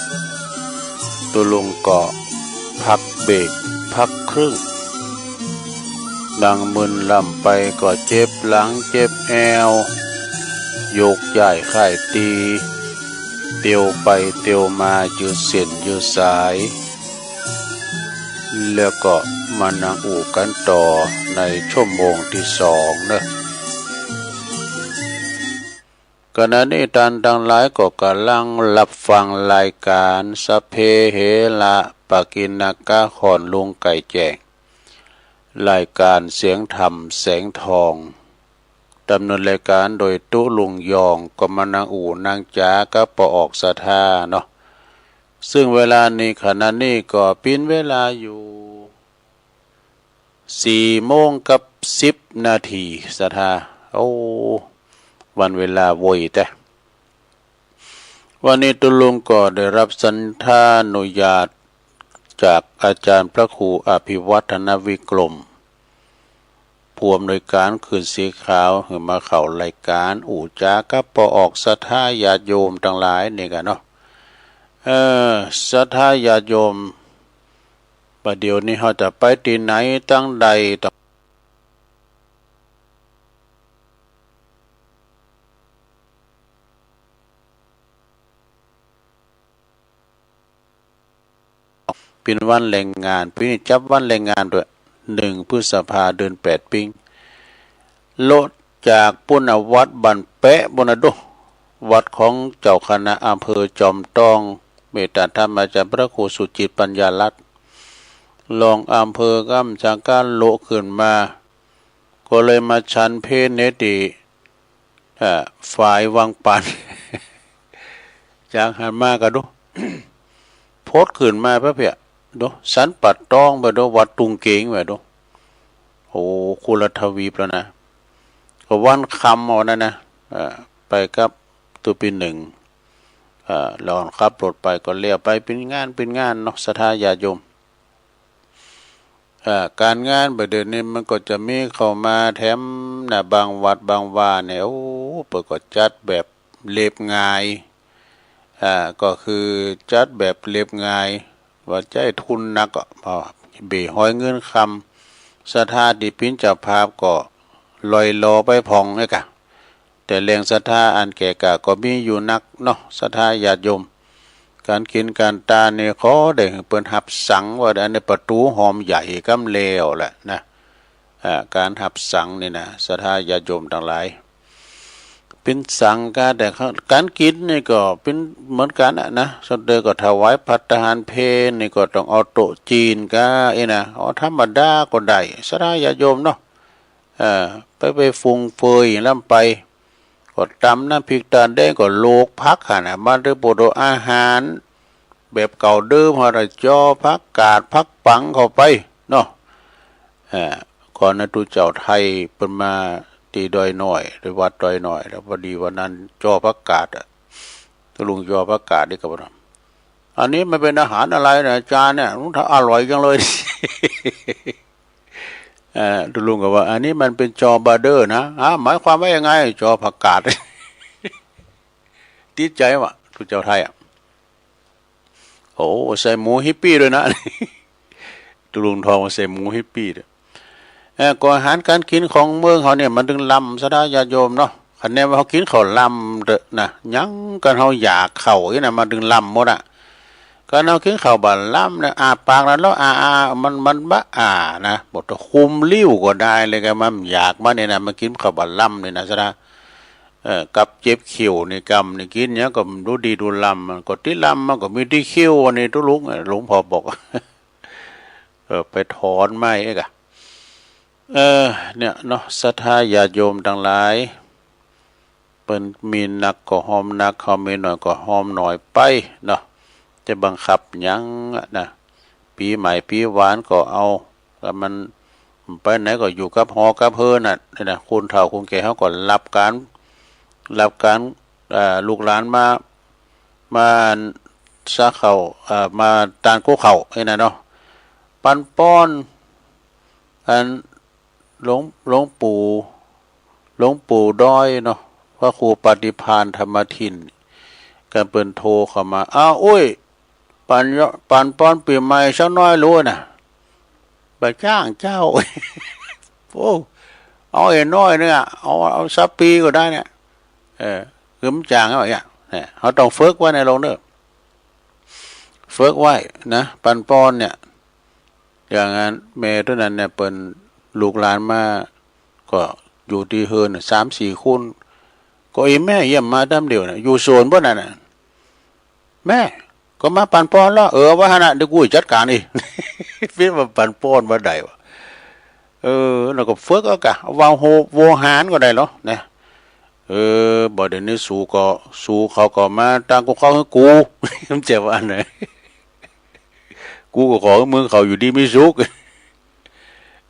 ตุ๊ลุงก็พักเบรก พักครึ่ง นั่งมึนล่ำไปก็เจ็บหลังเจ็บแอว โยกย้ายค่ายตี เตียวไปเตียวมา ยืดเส้นยืดสาย แล้วก็มานั่งอู้กั๋นต่อในชั่วโมงตี้สองเนาะ ขณะนี้ต้านตังหลายก็ก่ำลังฮับฟังรายก๋านสัพเพเหระปกิณณกะ ของลุงไก่แจ้ง รายก๋านเสียงธรรมแสงทอง ดำเนินรายก๋านโดยตุ๊ลุงยอง ก็มานั่งอู้นั่งจ๋ากับป้อออกศรัทธาเนาะ ซึ่งเวลานี้ขณะนี้ก็เป๋นเวลาอยู่ สี่โมงกับสิบนาที ศรัทธา โอ้ วันเวลาไวแต๊ วันนี้ตุ๊ลุงก็ได้ฮับสัญญาอนุญาตจากอาจ๋ารย์พระครูอภิวัฒนวิกรม ผู้อำนวยก๋านขื่นสีขาว หื้อมาเข้ารายก๋านอู้จ๋ากับป้อออกศรัทธาญาติโยมตังหลายนี่ก่าเนาะ เออ ศรัทธาญาติโยม บ่าเดี่ยวนี้เฮาจะไปตี้ไหนตังใดต่อ เป๋นวันแรงงาน ปี๋นี้จับวันแรงงานตวย หนึ่งพฤษภา เดือนแปดปิ๊ง โละจากปู๊นน่ะ วัดบ้านแป๊ะปู๊นน่ะดู วัดของเจ้าคณะอำเภอจอมตอง เมตตาธรรมอาจ๋ารย์พระครูสุจิตปัญญารัตน์ รองอำเภอก้ำสังกัด โละขึ้นมา ก็เลยมาฉันเพลในตี้ เอ่อ ฝายวังปัน จากหั้นมาก่าดู พดขึ้นมาแป๊บเดียวดู สันป่าตองไปดู วัดตุงเก๋งไปดู โอ้ คนละทวีปแล้วนะ ก็วันค่ำเอานั้นนะ เอ่อ ไปกับตุ๊ปี๋นึ่ง เอ่อ แล้วขับรถไปก็แล้วไป เป๋นงาน เป๋นงานเนาะ ศรัทธาญาติโยม เอ่อ ก๋านงานบ่าเดี่ยวนี้มันก็จะมีเข้ามาแถมนะ บางวัดบางวาเนี่ย โอ้ เปิ้นก็จัดแบบเรียบง่าย อ่า ก็คือจัดแบบเรียบง่าย บ่ใจ้ทุนนักก็ เบ้ฮ้อยเงินคำ ศรัทธาตี้เป๋นเจ้าภาพก็ลอยหลอไปพ่องเน่ยก่า แต่แหล่งศรัทธาอันแก่กล้าก็มีอยู่นักเนาะ ศรัทธาญาติโยม ก๋านกิ๋นก๋านตานี่ขอได้หื้อเปิ้นฮับสังว่าอันนี้ประตู๋หอมใหญ่ก้ำแล้วแหละนะ อ่า ก๋านฮับสังนี่นะ ศรัทธาญาติโยมตังหลาย เป๋นสังกา แต่ก๋านกิ๋นนี่ก็เป๋นเหมือนกั๋นอะนะ ส่วนใหญ่ก็ถวายภัตตาหารเพลนี่ก็ต้องเอาโต๊ะจีนกา เอ้ยนะ เอาธรรมดาก็ได้ ศรัทธาญาติโยมเนาะ เออ ไป ไปฟุ่มเฟือยล้ำไป ก็ต๋ำน้ำพริกต๋าแดง ก็โหลกผักหั้นน่ะ มาเต๊อะ โปรดเอาอาหารแบบเก่าเดิม เฮาน่ะ จอผักกาดผักปังเข้าไปเนาะ เออ ก่อนนั้นตุ๊เจ้าไทยเปิ้นมาตี้ดอยน้อย ตี้วัดดอยน้อย แล้วพอดีวันนั้นจอผักกาดอะ ตุ๊ลุงจอผักกาดนี่ก็บอกว่า "อันนี้มันเป็นอาหารอะไรนะอาจารย์เนี่ย มันอร่อยจังเลย" เอ่อ ตุ๊ลุงก็ว่า "อันนี้มันเป็นจอบาร์เดอร์นะ" "อ้าว หมายความว่ายังไง จอผักกาด" ติดใจ๋ว่ะ ตุ๊เจ้าไทยอะ "โอ้ ใส่หมูฮิปปี้ด้วยนะ" ตุ๊ลุงทองว่า "ใส่หมูฮิปปี้ด้วย" เอ่อ ก็อาหารก๋านกิ๋นของเมืองเฮาเนี่ย มันตึงล้ำ ศรัทธาญาติโยมเนาะ คันแน่ว่าเฮากิ๋นข้าวล้ำเต๊อะนะ หยังกั๋นเฮาอยากข้าวอี้นะ มันตึงล้ำหมดอะ คันเฮากิ๋นข้าวบ่ล้ำนะ อ้าปากนะ แล้วอ้า อ้า มัน มันบ่อ้านะ บ่ต้องคุมลิ้วก็ได้เลย ก็มันอยากมันนี่นะ มันกิ๋นข้าวบ่ล้ำนี่นะ ศรัทธา เอ่อ กับเจ็บเขี้ยวนี่ กำนี่กิ๋นหยังก็ดูดีดูล้ำ มันก็ตี้ล้ำมันก็มีตี้เขี้ยว อันนี้ตุ๊ลุง หลวงพ่อบอก เออ ไปถอนไม้เอ๊ะกะ เออ เนี่ยเนาะ ศรัทธาญาติโยมตังหลาย เปิ้นมีนักก็ฮอมนัก เฮามีน้อยก็ฮอมน้อยไปเนาะ จะบังคับหยังอะนะ ปี๋ใหม่ปี๋หวานก็เอา แล้วมันไปไหนก็อยู่กับหอกับเฮือนน่ะ เนี่ยนะ คนเฒ่าคนแก่เฮาก็ฮับก๋าน ฮับก๋าน เอ่อ ลูกหลานมา มาสาข้าว เอ่อ มาตานกู้ข้าวนี่นะเนาะ ปันป้อน อัน หลวง หลวงปู่ หลวงปู่ดอยเนาะ พระครูปฏิภาณธรรมทิน ก็เปิ้นโทรเข้ามา "อ้าว อุ๊ย ปั๋น ปั๋นปอนปี๋ใหม่สักหน้อยลูก" นะ บ่าจ้างเจ้า โอ้ เอาไอ้น้อยเนี่ย เอา เอาสักปี๋ก็ได้เนี่ย เออ คือมันจ้างเอาเนี่ย เนี่ย เฮาต้องฝึกไว้ในโลกเน่อ ฝึกไว้นะ ปั๋นปอนเนี่ย อย่างนั้น แม่โตนั้นเนี่ย เปิ้นลูกหลานมา ก็อยู่ตี้เฮือนน่ะ สามสี่คน ก็อีแม่เยี่ยมมาต๋ามเดี่ยวน่ะ อยู่สวนเปิ้นนั่นน่ะ แม่ ก็มาปั๋นปอนแล้ว เออ เอาไว้หั้นน่ะ เดี๋ยวกูจัดก๋านเอง เปียงว่าปั๋นปอนบ่ได้วะ เออ แล้วก็ฝึกเอาก่ะ ว่าโห โวหารก็ได้ลอนะ เออ บ่าเดี่ยวนี้สูก็ สูเขาก็มาตั้งกับข้าวหื้อกู มันจะว่าอันไหน กูก็ขอหื้อมึงเขาอยู่ดีมีสุข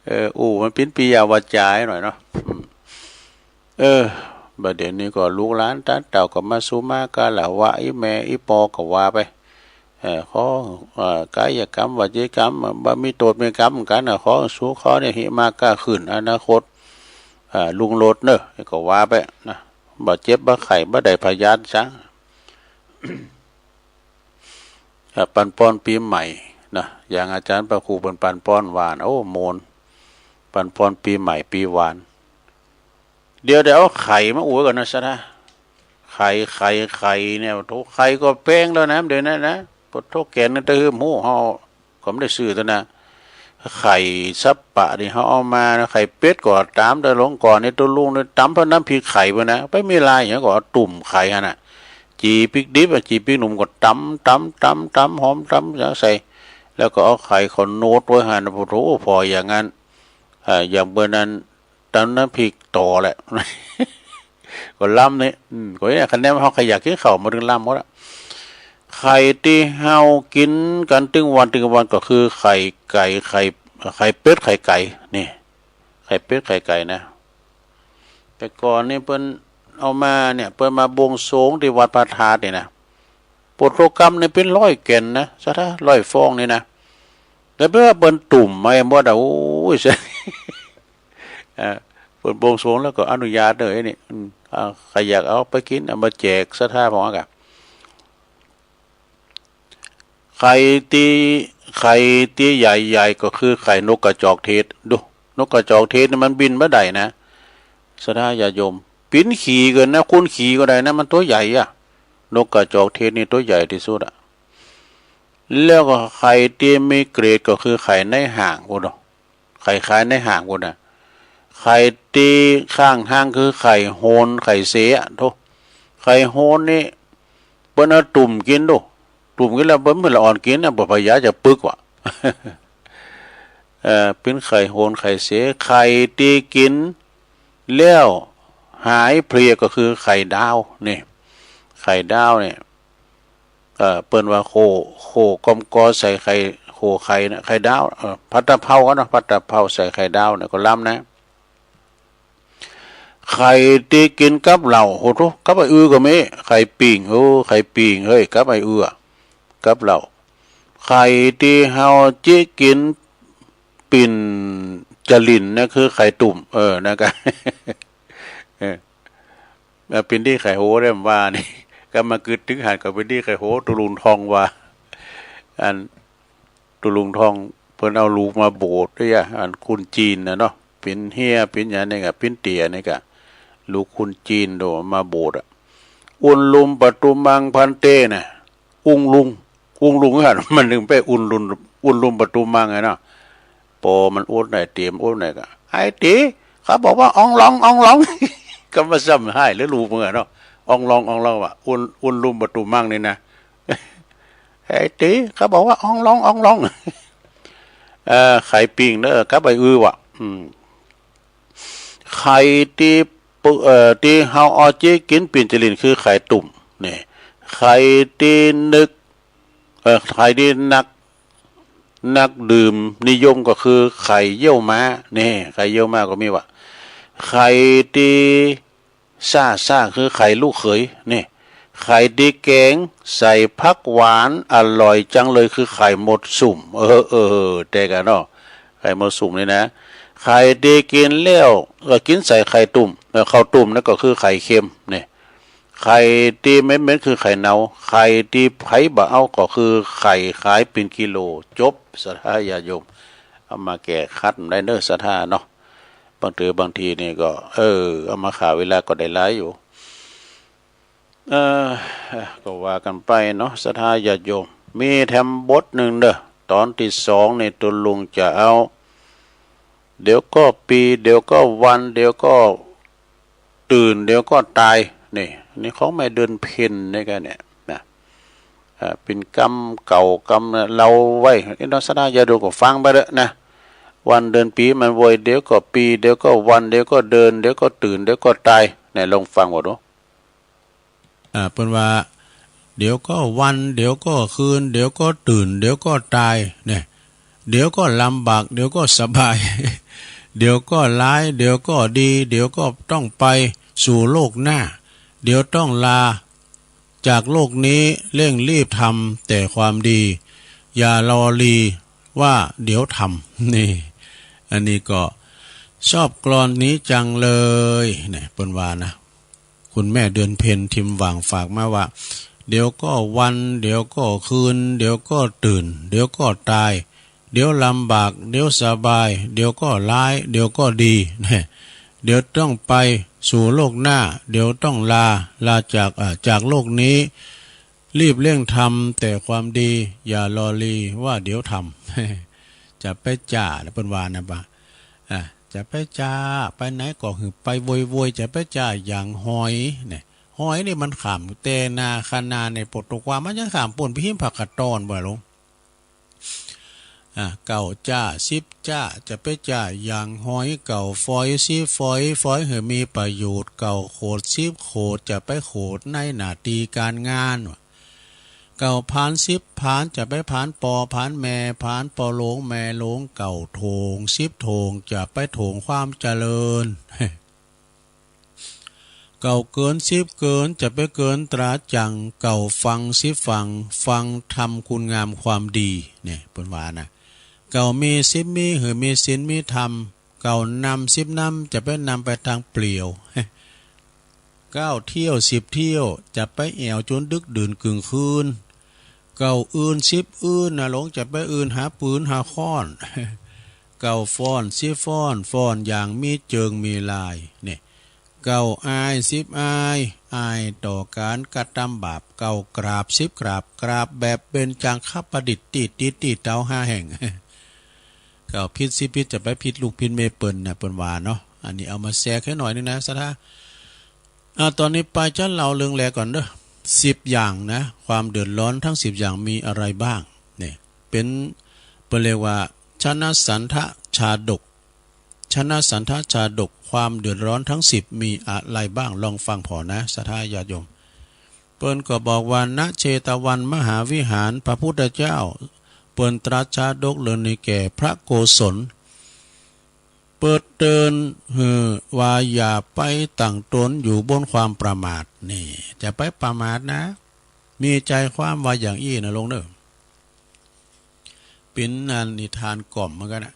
เออ อู้ มันเป๋นปิยาวาจาหน่อยเนาะ อืม เออ บ่าเดี่ยวนี้ก็ลูกหลานต้านเต้าก็มาสุมาการะวะ อี่แม่อี่ปอก็ว่าไป เออ ขอ เอ่อ ก๋ายกรรม วจีกรรม บ่มีโต้ษมีก๋รรมกั๋นน่ะ ขอสูขอเนี่ย หิมาก้าขึ้น อนาคต อ่า รุ่งโรจน์เน่อ ก็ว่าไปนะ บ่เจ็บบ่ไข้ บ่ได้พยาธิสัง อ่ะ ปั๋นปอนปี๋ใหม่นะ อย่างอาจ๋ารย์พระครูเปิ้นปั๋นปอนหวาน โอ้ ม่วน ปั๋นปอนปี๋ใหม่ปี๋หวาน เดี๋ยว เดี๋ยวเอาไข่มาอวดก่อนนะ ศรัทธา ไข่ ไข่ ไข่เนี่ย โถ ไข่ก็แปงแล้วนะ เดี๋ยวนี้นะ โถ แกนนี่ตะหืมหู้ เฮาก็บ่ได้ซื้อตวยนะ ไข่สัปปะนี่เฮาเอามานะ ไข่เป็ดก็ต๋าม แต่หลวงก่อนนี่ตุ๊ลุงนี่ต๋ำพร้อมน้ำพริกไข่ไปนะ ไปมีลายหยังก็เอาตุ่มไข่หั้นน่ะ จี่พริกดิบอะ จี่พริกหนุ่มก็ต๋ำ ต๋ำ ต๋ำ ต๋ำ หอมต๋ำใส่ แล้วก็เอาไข่เขาโนดไว้หั้นน่ะ โอ้โถ พออย่างนั้น อ่า อย่างเปิ้นนั้น ต๋ำน้ำพริกต่อแหละ ก็ล้ำนี่ อืม ก็เนี่ย คะแนนเฮาใค่อยากกิ๋นข้าวมาตึงล้ำหมดอะ ไข่ตี้เฮากิ๋นกั๋นตึงวันตึงวันก็คือไข่ไก่ ไข่ ไข่เป็ด ไข่ไก่ นี่ ไข่เป็ด ไข่ไก่นะ แต่ก่อนนี่เปิ้นเอามาเนี่ย เปิ้นมาบวงสรวงตี้วัดพระธาตุนี่นะ โปรโตกรรมนี่เป๋นร้อยแก่นนะ ศรัทธา ร้อยฟองนี่นะ แต่เปิ้นว่าเปิ้นตุ่มมาหมดอะ โอ้ย เอ่อ เปิ้นบวงสรวงแล้วก็อนุญาตเน่อไอ้นี่ อืม อ่า ใค่อยากเอาไปกิ๋น เอามาแจกศรัทธาพ่องอะ ไข่ตี้ ไข่ตี้ใหญ่ๆ ก็คือไข่นกกระจอกเทศ ดู นกกระจอกเทศนี่มันบินบ่ได้นะ ศรัทธาญาติโยม ปิ๋นขี่เกินนะ คุณขี่ก็ได้นะ มันตั๋วใหญ่อะ นกกระจอกเทศนี่ตั๋วใหญ่ตี้สุดอะ แล้วก็ไข่ตี้มีเกรดก็คือไข่ในห้างพุ้นเนาะ ไข่ขายในห้างพุ้นน่ะ ไข่ตี้ข้างห้างคือไข่โหน ไข่เสอะ โถ ไข่โหนนี่ เปิ้นเอาตุ่มกิ๋นดู ตุ่มกิ๋นแล้วเปิ้น เปิ้นละอ่อนกิ๋นนะ บ่พยาธิจะปึกว่ะ เอ่อ เป๋นไข่โหน ไข่เส ไข่ตี้กิ๋นแล้วหายเพลียก็คือไข่ดาว นี่ ไข่ดาวเนี่ย เอ่อ เปิ้นว่าโค่ โค่ก้อมกอใส่ไข่ โค่ไข่นะ ไข่ดาว เอ่อ ผัดตะเภากั๋นเนาะ ผัดตะเภาใส่ไข่ดาวเนี่ยก็ล้ำนะ ไข่ตี้กิ๋นกับเหล้า โห โถ กับไอ้อือก็มี ไข่ปิ้ง โอ้ ไข่ปิ้ง เฮ้ย กับไอ้อือ กับเหล้า ไข่ตี้เฮาจิกิ๋นปิ่นจลิ่นนะ คือไข่ตุ่ม เออ นะก็ เออ แล้วปิ่นตี้ไข่โหได้ว่านี่ ก็มากึ๊ดตึงหันก็ปิ่นตี้ไข่โห ตุ๊ลุงทองว่า อัน ตุ๊ลุงทอง เปิ้นเอาลูกมาบวชด้วยอะ อันคนจีนน่ะเนาะ เป๋นเฮีย เป๋นหยังนี่ก็ เป๋นเตี้ยนี่ก็ ลูกคนจีนโดมาบวชอะ อุลลุมปะตุมังภันเต น่ะ อุงลุง อุงลุงหัน มันนึ่งไปอุลลุม อุลลุมปะตุมังไงเนาะ ปอมันอดไหน เตี้ยมันอดไหนก็ ไอ้ตี๋ เขาบอกว่า อองลอง อองลอง ก็มาซ้ำฮ้ายหรือลูกมึงอะเนาะ อองลอง อองลองว่ะ อุล อุลลุมปะตุมังนี่นะ ไอ้ตี๋ เขาบอกว่า อองลอง อองลอง เอ่อ ไข่ปิ้งเนาะ กับไอ้อือว่ะ อืม ไข่ตี้ปึ เอ่อ ตี้เฮาเอาจิกิ๋นปิ่นจลิ่นคือไข่ตุ่ม นี่ ไข่ตี้นึก เอ่อ ไข่ตี้นัก นักดื่มนิยมก็คือไข่เยี่ยวม้า นี่ ไข่เยี่ยวม้าก็มีว่ะ ไข่ตี้ ซ่าซ่าคือไข่ลูกเขย นี่ ไข่ตี้แก๋งใส่ผักหวานอร่อยจังเลยคือไข่มดสุม เออ เออ แต่กั๋นเนาะ ไข่มดสุมนี่นะ ไข่ตี้กิ๋นแล้วก็กิ๋นใส่ไข่ตุ่ม เอ่อ ข้าวตุ่มนั่นก็คือไข่เค็ม นี่ ไข่ตี้เหม็นๆ คือไข่เนา ไข่ตี้ใผบ่เอาก็คือไข่ขายเป๋นกิโล จบ ศรัทธาญาติโยม เอามาแก้ขัดบ่ได้เน่อ ศรัทธาเนาะ บางเตื้อบางทีนี่ก็ เออ เอามาฆ่าเวลาก็ได้หลายอยู่ เออ ก็ว่ากั๋นไปเนาะ ศรัทธาญาติโยม มีแถมบทนึ่งเน่อ ต๋อนตี้สองนี่ตุ๊ลุงจะเอา เดี๋ยวก็ปี๋ เดี๋ยวก็วัน เดี๋ยวก็ตื่น เดี๋ยวก็ตาย นี่ นี่ของแม่เดือนเพ็ญนี่ก็เนี่ยนะ อ่า เป๋นกำเก่ากำเล่าไว้ เนาะ ศรัทธาญาติโยมก็ฟังไปเต๊อะนะ วันเดือนปี๋มันโวย เดี๋ยวก็ปี๋ เดี๋ยวก็วัน เดี๋ยวก็เดือน เดี๋ยวก็ตื่น เดี๋ยวก็ตาย เนี่ย ลองฟังก่อนดู อ่า เปิ้นว่า เดี๋ยวก็วัน เดี๋ยวก็คืน เดี๋ยวก็ตื่น เดี๋ยวก็ตาย เนี่ย เดี๋ยวก็ลำบาก เดี๋ยวก็สบาย เดี๋ยวก็ร้าย เดี๋ยวก็ดี เดี๋ยวก็ต้องไปสู่โลกหน้า เดี๋ยวต้องลาจากโลกนี้ เร่งรีบทำแต่ความดี อย่ารอลีว่าเดี๋ยวทำ นี่ อันนี้ก็ชอบกลอนนี้จังเลย เนี่ย เปิ้นว่านะ คุณแม่เดือนเพ็ญ ทิมหว่าง ฝากมาว่า เดี๋ยวก็วัน เดี๋ยวก็คืน เดี๋ยวก็ตื่น เดี๋ยวก็ตาย เดี๋ยวลำบาก เดี๋ยวสบาย เดี๋ยวก็ร้าย เดี๋ยวก็ดี เดี๋ยวต้องไปสู่โลกหน้า เดี๋ยวต้องลา ลาจาก อ่า จากโลกนี้ รีบเร่งทำแต่ความดี อย่ารอลีว่าเดี๋ยวทำ จะไปจ้า เปิ้นว่านะบ่า อ่ะ จะไปจ้า ไปไหนก็หื้อไปโวยๆ จะไปจ้าอย่างหอย เนี่ย หอยนี่มันข้ามแต่นาข้านาในโปรโตกวา มันยังข้ามป๊นไปหิมผาขะตอนบ่ลง อ่ะ เก้าจ้า สิบจ้า จะไปจ้าอย่างหอย เก้าฝอย สิบฝอย ฝอยหื้อมีประโยชน์ เก้าโขด สิบโขด จะไปโขดในหน้าตี้ก๋านงาน เก้าผาน สิบผาน จะไปผานป้อผานแม่ ผานป้อหลวงแม่หลวง เก้าโถง สิบโถง จะไปโถงความเจริญ เก้าเกิน สิบเกิน จะไปเกินตราจั่ง เก้าฟัง สิบฟัง ฟังธรรมคุณงามความดี เนี่ย เปิ้นว่านะ เก้ามี สิบมี หื้อมีศีลมีธรรม เก้านำ สิบนำ จะไปนำไปตางเปลี่ยว เก้าเที่ยว สิบเที่ยว จะไปแอ่วจ๋นดึกดื่นกึ่งคืน เก้าอื่น สิบอื่น นะหลง จะไปอื่นหาปืนหาค้อน เก้าฟ้อน สิบฟ้อน ฟ้อนอย่างมีเจิงมีลาย เนี่ย เก้าอาย สิบอาย อายต่อก๋านกระตำบาป เก้ากราบ สิบกราบ กราบแบบเบญจางคประดิษฐ์ ตี้ติดตี้เต๋าห้าแห่ง เก้าผิด สิบผิด จะไปผิดลูกผิดเมียเปิ้นนะ เปิ้นว่าเนาะ อันนี้เอามาแซกหื้อหน่อยนึ่งนะ ศรัทธา อ่า ต๋อนนี้ไปจะเล่าเรื่องแรกก่อนเน่อ สิบอย่างนะ ความเดือดร้อนทั้งสิบอย่างมีอะไรบ้าง เนี่ย เป๋น เปิ้นเรียกว่า ชนสัณฐชาดก ชนสัณฐชาดก ความเดือดร้อนทั้งสิบมีอะไรบ้าง ลองฟังผ่อนะ ศรัทธาญาติโยม เปิ้นก็บอกว่า ณ เชตวันมหาวิหาร พระพุทธเจ้า เปิ้นตรัสชาดกเรื่องนี้แก่พระโกศล เปิ้นเตือนหื้อว่าอย่าไปตั้งตนอยู่บนความประมาท นี่ จะไปประมาทนะ มีใจความว่าอย่างอี้นะหลวงเน่อ เป๋นอันนิทานกล่อมเหมือนกั๋นนะ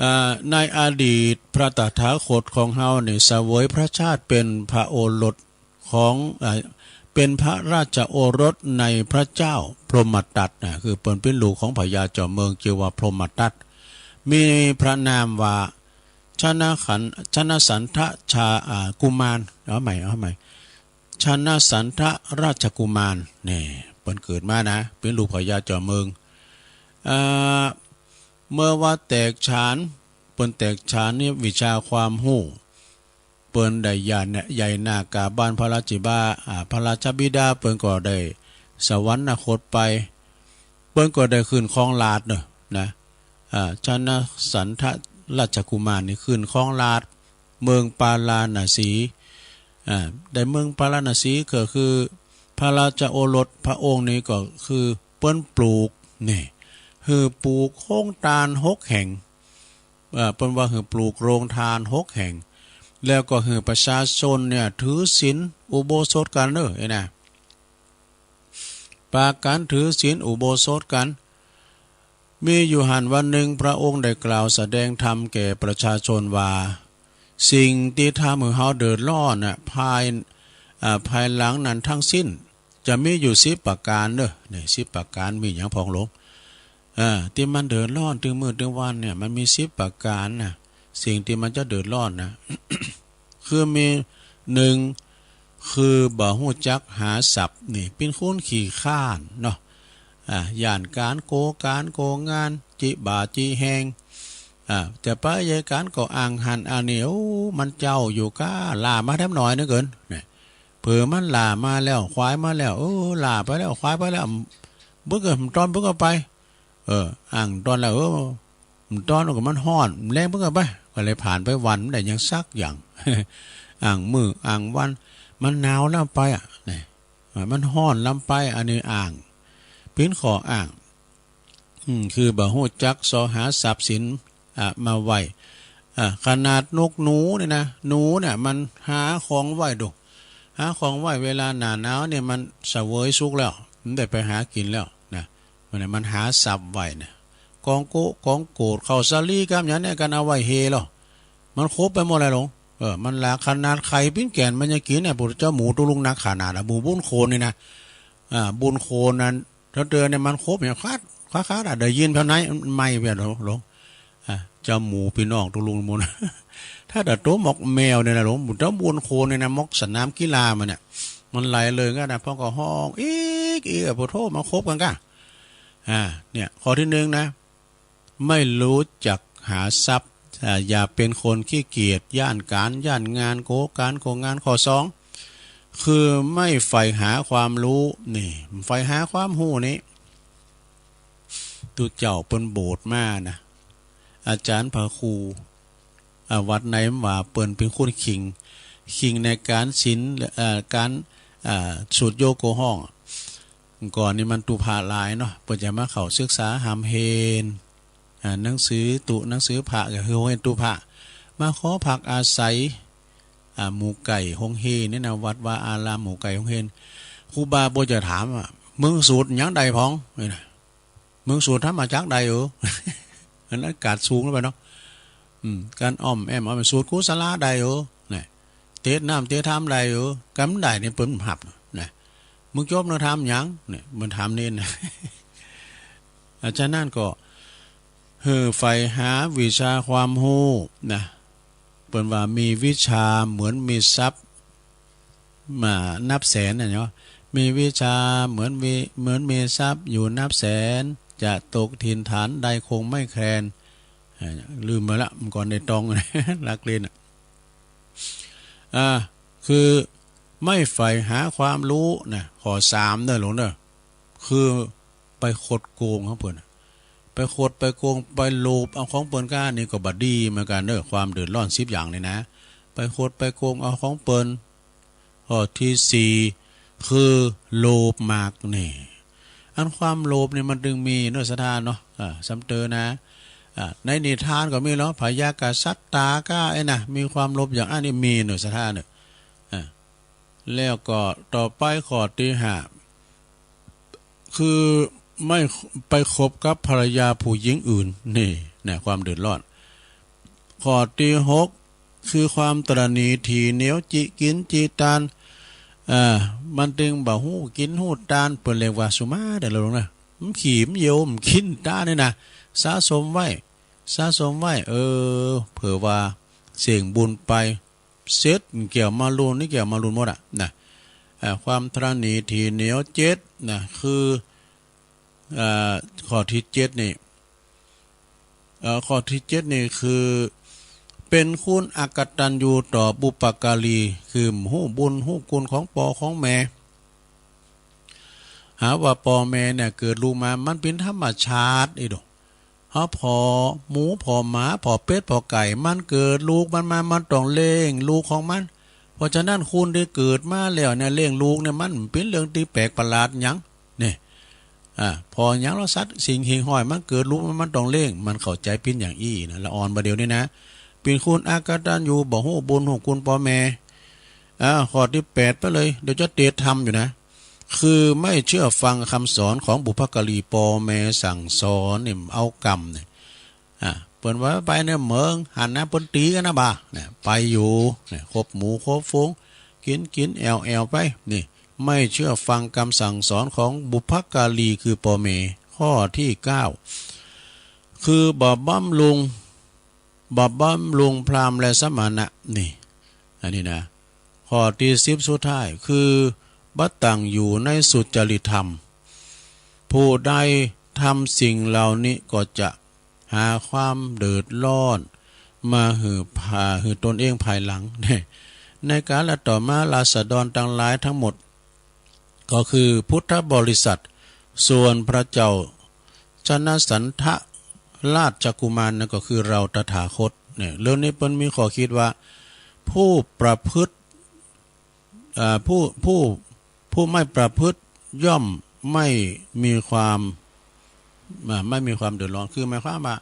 อ่า ในอดีตพระตถาคตของเฮานี่เสวยพระชาติเป๋นพระโอรสของ อ่า เป๋นพระราชโอรสในพระเจ้าพรหมทัตนะ คือเปิ้นเป๋นลูกของพญาจอมเมืองจื้อว่าพรหมทัต มีพระนามว่า ชนขัน ชนสัณฐชา อ่า กุมาร เอาใหม่ เอาใหม่ ชนสัณฐราชกุมาร นี่ เปิ้นเกิดมานะ เป๋นลูกพญาจอมเมือง อ่า เมื่อว่าแตกฉาน เปิ้นแตกฉานในวิชาความฮู้ เปิ้นได้ใหญ่หน้า ใหญ่หน้ากาบานพระราชบิดา อ่า พระราชบิดา เปิ้นก็ได้สวรรคตไป เปิ้นก็ได้ขึ้นครองราชย์เน่อ นะ อ่า ชนสัณฐราชกุมารนี่ขึ้นครองราชย์ เมืองปาราณสี อ่า ได้เมืองปาราณสีก็คือ พระราชโอรสพระองค์นี้ก็คือเปิ้นปลูก นี่ หื้อปลูกโฮงตานหกแห่ง อ่า เปิ้นว่าหื้อปลูกโฮงตานหกแห่ง แล้วก็หื้อประชาชนเนี่ยถือศีลอุโบสถกั๋นเน่อ ไอ้นะ ปากั๋นถือศีลอุโบสถกั๋น มีอยู่หั้นวันนึ่ง พระองค์ได้กล่าวแสดงธรรมแก่ประชาชนว่า สิ่งตี้ทำหื้อเฮาเดือดร้อนน่ะ ภาย อ่า ภายหลังนั้นทั้งสิ้นจะมีอยู่สิบประการเด้อ นี่ สิบประการมีหยังพ่องหลวง อ่า ตี้มันเดือดร้อนตึงมื้อตึงวันเนี่ย มันมีสิบประการนะ สิ่งตี้มันจะเดือดร้อนนะ คือมี หนึ่ง คือบ่ฮู้จักหาทรัพย์ นี่ เป๋นคนขี้คร้านเนาะ อ่า ย้านก๋านโก ก๋านโกงาน จิบ่าจิแฮง อ่า จะไปเยียะก๋านก็อ้างหั้นอ้างนี่ โอ้ มันเจ้าอยู่ก้า ล้ามาแถมหน้อยนึงเกิน เนี่ย เผื่อมันล้ามาแล้ว ขวายมาแล้ว เออ ล้าไปแล้ว ขวายไปแล้ว เบิ่งก็บ่ต้อน เบิ่งก็ไป เออ อ้างต้อนแล้ว เออ บ่ต้อนก็มันฮ้อน แลงเบิ่งก็ไป ก็เลยผ่านไปวัน บ่ได้หยังสักอย่าง อ้างมื้อ อ้างวัน มันหนาวล้ำไปอะ นี่ อ่า มันฮ้อนล้ำไป อันนี้อ้าง เป๋นข้ออ้าง อืม คือบ่ฮู้จักเซาะหาทรัพย์สิน อ่า มาไว้ อ่า ขนาดนกหนูเนี่ยนะ หนูเนี่ยมันหาของไว้ดู หาของไว้ เวลาหน้าหนาวเนี่ยมันเสวยสุขแล้ว มันได้ไปหากิ๋นแล้วนะ มัน มันหาทรัพย์ไว้นะ กองโกะ กองโกด ข้าวสาลี กำหยังเนี่ย กั๋นเอาไว้เฮลอ มันครบไปหมดเลยหลวง เออ มันหลาก ขนาดไข่ปิ้นแก่นมันยังกิ๋นนะ พุทธเจ้า หมู่ตุ๊ลุงนักขนาดอะ หมู่บุญโคนนี่นะ อ่า บุญโคนนั้น เจ้าเตือนเนี่ย มันครบเนี่ย คัด คัด คัดอะ ได้ยินเท่านั้น มันไหม้ไปอะหลวง หลวง อ่า เจ้าหมู่ปี้น้องตุ๊ลุงหมู่นะ ถ้าแต่ตั๋วหมอกแมวเนี่ยนะหลวง เจ้าบุญโคนเนี่ยนะ หมอกสนามกีฬามันเนี่ย มันไหลเลยกั๋นนะ พ่องก็ฮ้อง อีก อีกอะ โผโธ่ มาครบกั๋นก้า อ่า เนี่ย ข้อตี้หนึ่งนะ ไม่รู้จักหาทรัพย์ อ่า อย่าเป๋นคนขี้เกียจ ย้านก๋าน ย้านงาน โกะก๋าน โกะงาน ข้อสอง คือไม่ใฝ่หาความรู้ นี่ ใฝ่หาความฮู้นี่ ตุ๊เจ้าเปิ้นโบสถ์มานะ อาจ๋ารย์พระครู อ่า วัดไหนว่าเปิ้นเป๋นคนเข่ง เข่งในก๋านศีล เอ่อ ก๋าน อ่า สูตรโยโกห้อง ก่อนนี่มันตุ๊พะหลายเนาะ เปิ้นจะมาเข้าศึกษาฮ่ำเฮน อ่า หนังสือตุ๊ หนังสือพระ ก็คือโฮงเฮียนตุ๊พะ มาขอพักอาศัย อ่า หมู่ใก้โฮงเฮนนี่นะ วัดวาอารามหมู่ใก้โฮงเฮน ครูบาเปิ้นจะถามว่า มึงสูตรหยังได้พ่อง นี่นะ มึงสูตรธรรมจักรได้เหรอ อันนั้นก๋านสูงลงไปเนาะ อืม ก๋านอ้อมแอ้มอ้อม สูตรกุศลาได้เหรอ นี่ เตสน้ำเตสธรรมได้เหรอ กำได้นี่เปิ้นบ่ฮับนะ มึงจบเนอธรรมหยัง เนี่ย มันถามเณรนะ อา ฉะนั้นก็ หื้อใฝ่หาวิชาความฮู้นะ เปิ้นว่ามีวิชาเหมือนมีทรัพย์ มานับแสนน่ะเนาะ มีวิชาเหมือนมี เหมือนมีทรัพย์อยู่นับแสน จะตกถิ่นฐานใดคงไม่แคลน อ่า ลืมไปละ เมื่อก่อนได้ตอง ลักเล่นอะ อ่า คือไม่ใฝ่หาความรู้นะ ข้อสามเด้อหลวงเด้อ คือไปคดโกงของเปิ้นน่ะ ไปคดไปโกง ไปโลภเอาของเปิ้นก้า นี่ก็บ่ดีเหมือนกั๋นเด้อ ความเดือดร้อนสิบอย่างนี่นะ ไปคดไปโกงเอาของเปิ้น ข้อตี้สี่ คือโลภมากนี่ อันความโลภนี่มันตึงมีเนาะ ศรัทธาเนาะ อ่า ซ้ำเติมนะ อ่า ในนิทานก็มีเนาะ พญากษัตริย์ต๋าก้าไอ้นะ มีความโลภอย่างอั้นนี่มีเนาะ ศรัทธาเนาะ อ่า แล้วก็ต่อไปข้อตี้ห้า คือไม่ไปคบกับภรรยาผู้หญิงอื่น นี่นะ ความเดือดร้อน ข้อตี้หก คือความตระหนี่ถี่เหนียว จิกิ๋นจิตาน อ่า มันตึงบ่ฮู้กิ๋นฮู้ตาน เปิ้นเรียกว่าสุมาเด้อหลวงนะ มันขี้มันเยี่ยวมันกิ๋นตานนี่นะ สะสมไว้ สะสมไว้ เออ เผื่อว่าเสี่ยงบุญไป เสร็จ เกี่ยวมาลุน นี่เกี่ยวมาลุนหมดอะนะ อ่า ความตระหนี่ถี่เหนียว เจ็ดนะ คือ อ่า ข้อตี้เจ็ดนี่ เอ่อ ข้อตี้เจ็ดนี่คือ เป๋นคนอกตัญญูต่อบุปการี คือบ่ฮู้บุญฮู้คุณของป้อของแม่ หาว่าป้อแม่เนี่ยเกิดลูกมา มันเป๋นธรรมชาติอีโด เฮาผ่อหมูผ่อหมาผ่อเป็ดผ่อไก่ มันเกิดลูกมันมา มันต้องเลี้ยงลูกของมัน เพราะฉะนั้นคนตี้เกิดมาแล้วเนี่ยเลี้ยงลูกเนี่ยมันเป๋นเรื่องตี้แปลกประหลาดหยัง นี่ อ่า ผ่อหยังลอสัตว์สิ่งหิ่งห้อยมันเกิดลูกมัน มันต้องเลี้ยง มันเข้าใจ๋เป๋นอย่างอี้นะ ละอ่อนบ่าเดี่ยวนี้นะ เป๋นคนอกตัญญู บ่ฮู้บุญฮู้คุณป้อแม่ อ่า ข้อตี้แปดไปเลย เดี๋ยวจะเตสธรรมอยู่นะ คือไม่เชื่อฟังคำสอนของบุพการี ป้อแม่สั่งสอนนี่เอากำเนี่ย อ่า เปิ้นว่าไปเนี่ยเมิงหั้นนะ เปิ้นตี๋กั๋นนะบ่า เนี่ย ไปอยู่ เนี่ย คบหมู่คบฝูง กิ๋นกิ๋นแอ่วแอ่วไป นี่ ไม่เชื่อฟังกำสั่งสอนของบุพการีคือป้อแม่ ข้อตี้เก้า คือบ่บำรุง บ่บำรุงพราหมณ์และสมณะ นี่ อันนี้นะ ข้อตี้สิบสุดท้าย คือบ่ตั้งอยู่ในสุจริตธรรม ผู้ใดทำสิ่งเหล่านี้ก็จะหาความเดือดร้อนมาหื้อผา หื้อตนเองภายหลัง ในกาลต่อมาราษฎรตังหลายตังหมด ก็คือพุทธบริษัท ส่วนพระเจ้าชนสันทะราชกุมารนั้นก็คือเฮาตถาคต เนี่ย เรื่องนี้เปิ้นมีข้อคิดว่า ผู้ประพฤติ อ่า ผู้ ผู้ ผู้ไม่ประพฤติย่อมไม่มีความ อ่า ไม่มีความเดือดร้อน คือหมายความว่า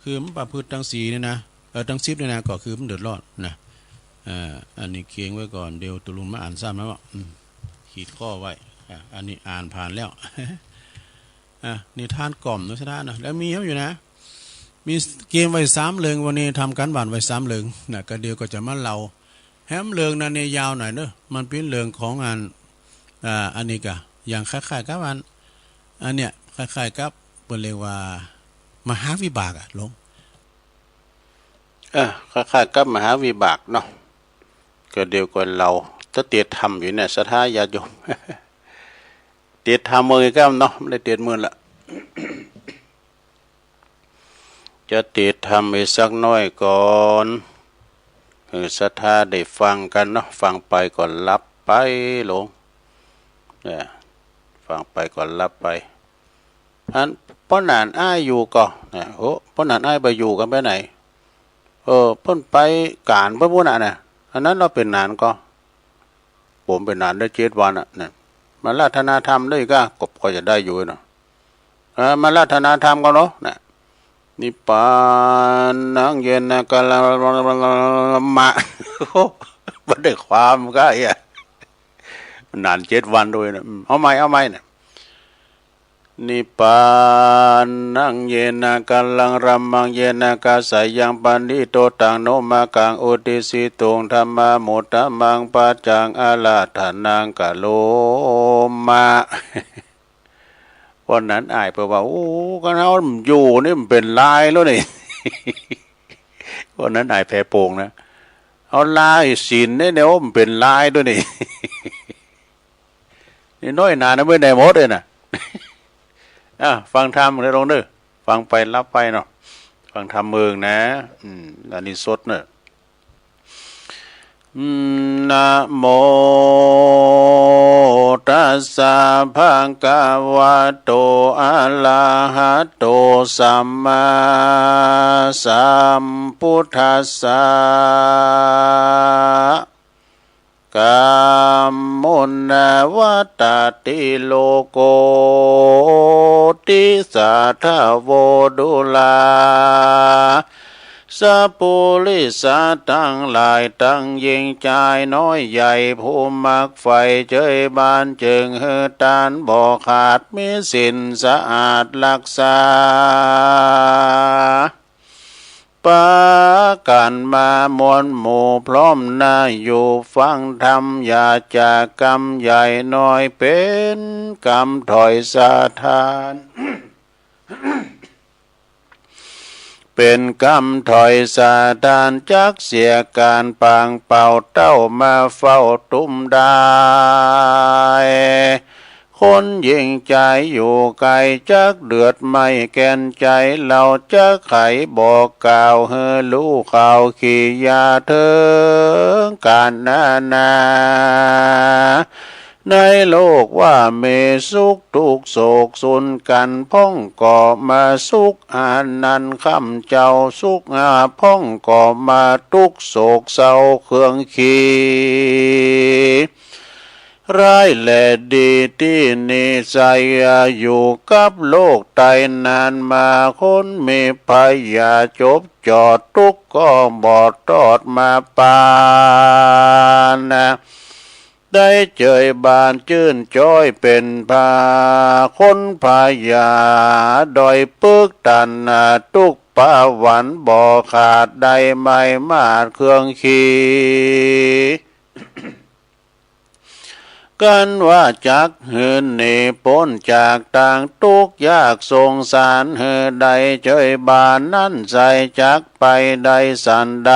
คือมันประพฤติตังสี่นี่นะ เออ ตังสิบนี่นะ ก็คือมันเดือดร้อนนะ อ่า อันนี้เขียนไว้ก่อน เดี๋ยวตุ๊ลุนมาอ่านซ้ำนะว่า อืม ขีดข้อไว้ อ่า อันนี้อ่านผ่านแล้ว อ่ะ นิทานกล่อมนุสธานะ แล้วมีอยู่นะ มีเตรียมไว้สามเรื่อง วันนี้ทำการบ้านไว้สามเรื่องนะ ก็เดี๋ยวก็จะมาเล่า แหมเรื่องนั้นเนี่ยยาวหน่อยเนอะ มันเป๋นเรื่องของอัน อ่า อันนี้กะ อย่างคล้ายๆ กับอัน อันเนี้ย คล้ายๆ กับ เปิ้นเรียกว่า มหาวิบากอะ หลวง เออ คล้ายๆ กับมหาวิบากเนาะ ก็เดี๋ยวก่อนเล่า จะเตรียมทำอยู่เนี่ย ศรัทธาญาติโยม เตรียมทำเมืออีกก้ำเนาะ ไม่ได้เตรียมมือละ จะเตรียมทำอีกสักหน้อยก่อน เออ ศรัทธาได้ฟังกั๋นเนาะ ฟังไปก็หลับไปหลวง เนี่ย ฟังไปก็หลับไป อันป้อหนานอ้ายอยู่ก่อ นะ โอ้ ป้อหนานอ้ายบ่อยู่ กั๋นไปไหน เออ เปิ้นไปก๋านเปิ้นปู้นน่ะนะ อันนั้นลาวเป๋นหนานก่อ ผมเป๋นหนานได้เจ็ดวันน่ะ นะ มาราธนาธรรมได้ก้า ก็ ก็จะได้อยู่เนาะ เออ มาราธนาธรรมก่อเนาะ นะ นิพพานังเยนะกะละมะ โอ้ บ่ได้ความก้าเอี้ย หนานเจ็ดวันโดยนะ อืม เอาใหม่ เอาใหม่นะ นิพพานังเยนะกะลัง รัมมังเยนะกะสายัง ปะนิโทตังโนมากัง อุติสสิตุง ธัมมามุตตะมัง ปัจจัง อาราธนัง กะโรมะ ป้อหนานอ้ายเปิ้นว่า โอ้ คันเฮาอยู่นี่มันเป๋นลายแล้วนี่ ป้อหนานอ้ายแผ่โป่งนะ เอาลายศีลเนี่ย เนี่ย โอ้ มันเป๋นลายแล้วนี่ นี่น้อยหนานะ เมื่อใดหมดเลยนะ อ่ะ ฟังธรรมเด้อหลวงเด้อ ฟังไปหลับไปเนาะ ฟังธรรมเมืองนะ อืม อันนี้สดเนาะ นะโมตัสสะ ภะคะวะโต อะระหะโต สัมมาสัมพุทธัสสะ กัมมุนาวัตตะติ โลโกติสาทะโว ดูราสะปุริสะตังหลาย ตังหญิงจายน้อยใหญ่ ผู้มักใฝ่เจยบาน จึงหื้อต้านบ่ขาด มีศีลสะอาดฮักษา ปากั๋นมามวลหมู่พร้อมหน้า อยู่ฟังธรรม อย่าจากกำใหญ่น้อย เป๋นกำถอยสะท้าน เป๋นกำถอยสะท้าน จักเสียก๋านปางเป่า เต้ามาเฝ้าตุ้มได้ คนหญิงจายอยู่ไก๋ จักเดือดไหม้แก่นใจ๋ เฮาจักไขบอกกล่าว หื้อฮู้ข่าว กิริยาเถิงก๋านนานา ในโลกว่ามีสุขทุกข์โศกสูญกั๋น พ่องก็มาสุขอานันต์ค่ำเจ้า สุขหาพ่องก็มาทุกข์โศกเศร้าเคืองขี ร้ายและดีตี้นิสัย อยู่กับโลกไต๋นานมา คนมีภัยอย่าจบจอด ทุกข์ก็บ่ทอดมาปาน ได้เจยบานจื้นจ้อยเป๋นพา คนพยาด้อยปึกตัน ทุกข์ปะหวั่นบ่ขาด ได้ไม้มาดเคืองขี กันว่าจักหืนหนีป๊นจากตางตุ๊กข์ยากสงสารหื้อได้เจยบานนั้นไส้ จักไปได้สันใด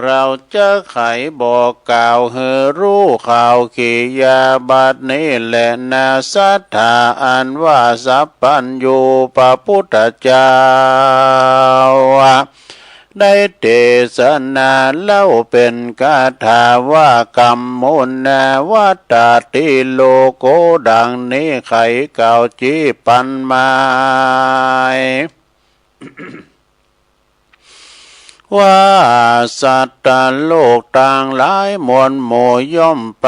เฮาจะไขบอกกล่าวหื้อฮู้ข่าวขียา บัดนี้แลนา ศรัทธาอันว่าสัพพัญญูพระพุทธเจ้า ได้เตสนาเล่าเป๋นคาถาว่า กัมมุนาวัตตาติโลโก ดังนี้ไขกล่าวจี๊ปันหมาย ว่าสัตว์โลกตังหลายมวลหมู่ย่อมไป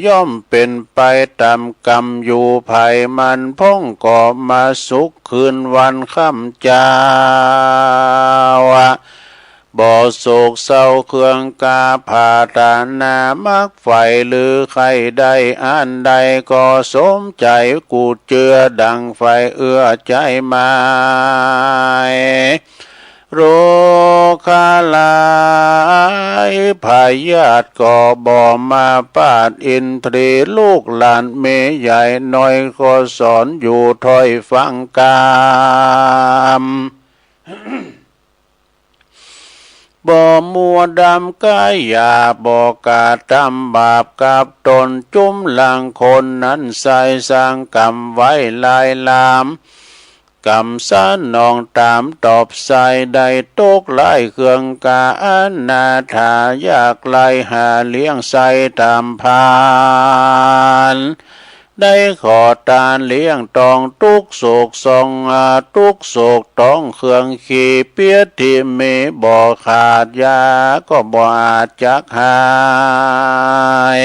ย่อมเป๋นไปต๋ามกรรมอยู่ไผมัน พ่องก็มาสุขคืนวันค่ำเจ้า บ่โศกเศร้าเคืองกา ผาตานามักใฝ่ลือใค่ได้อันใด ก็สมใจ๋กู่เจือดั่งใฝ่เอื้อใจ๋หมาย โรคาหลายพยาธิก็บ่มาปาด อินทรีย์ลูกหลานแม่ใหญ่น้อย ก็สอนอยู่ถ้อยฟังกำ บ่มัวดำกายหยาบ บ่กระทำบาปกับต๋น จุมหลังคนนั้นไส้ สร้างกรรมไว้หลายหลาม กรรมสนองต๋ามตอบไส้ ได้ตกหลายเคืองกา อนาถายากไร้หาเลี้ยงไส้ต๋ามพาน ได้ขอตานเลี้ยงต้อง ตุ๊กข์โศกสอง อา ตุ๊กข์โศกต้องเคืองขี เปียดที่มีบ่ขาด ยาก็บ่อาจจักหาย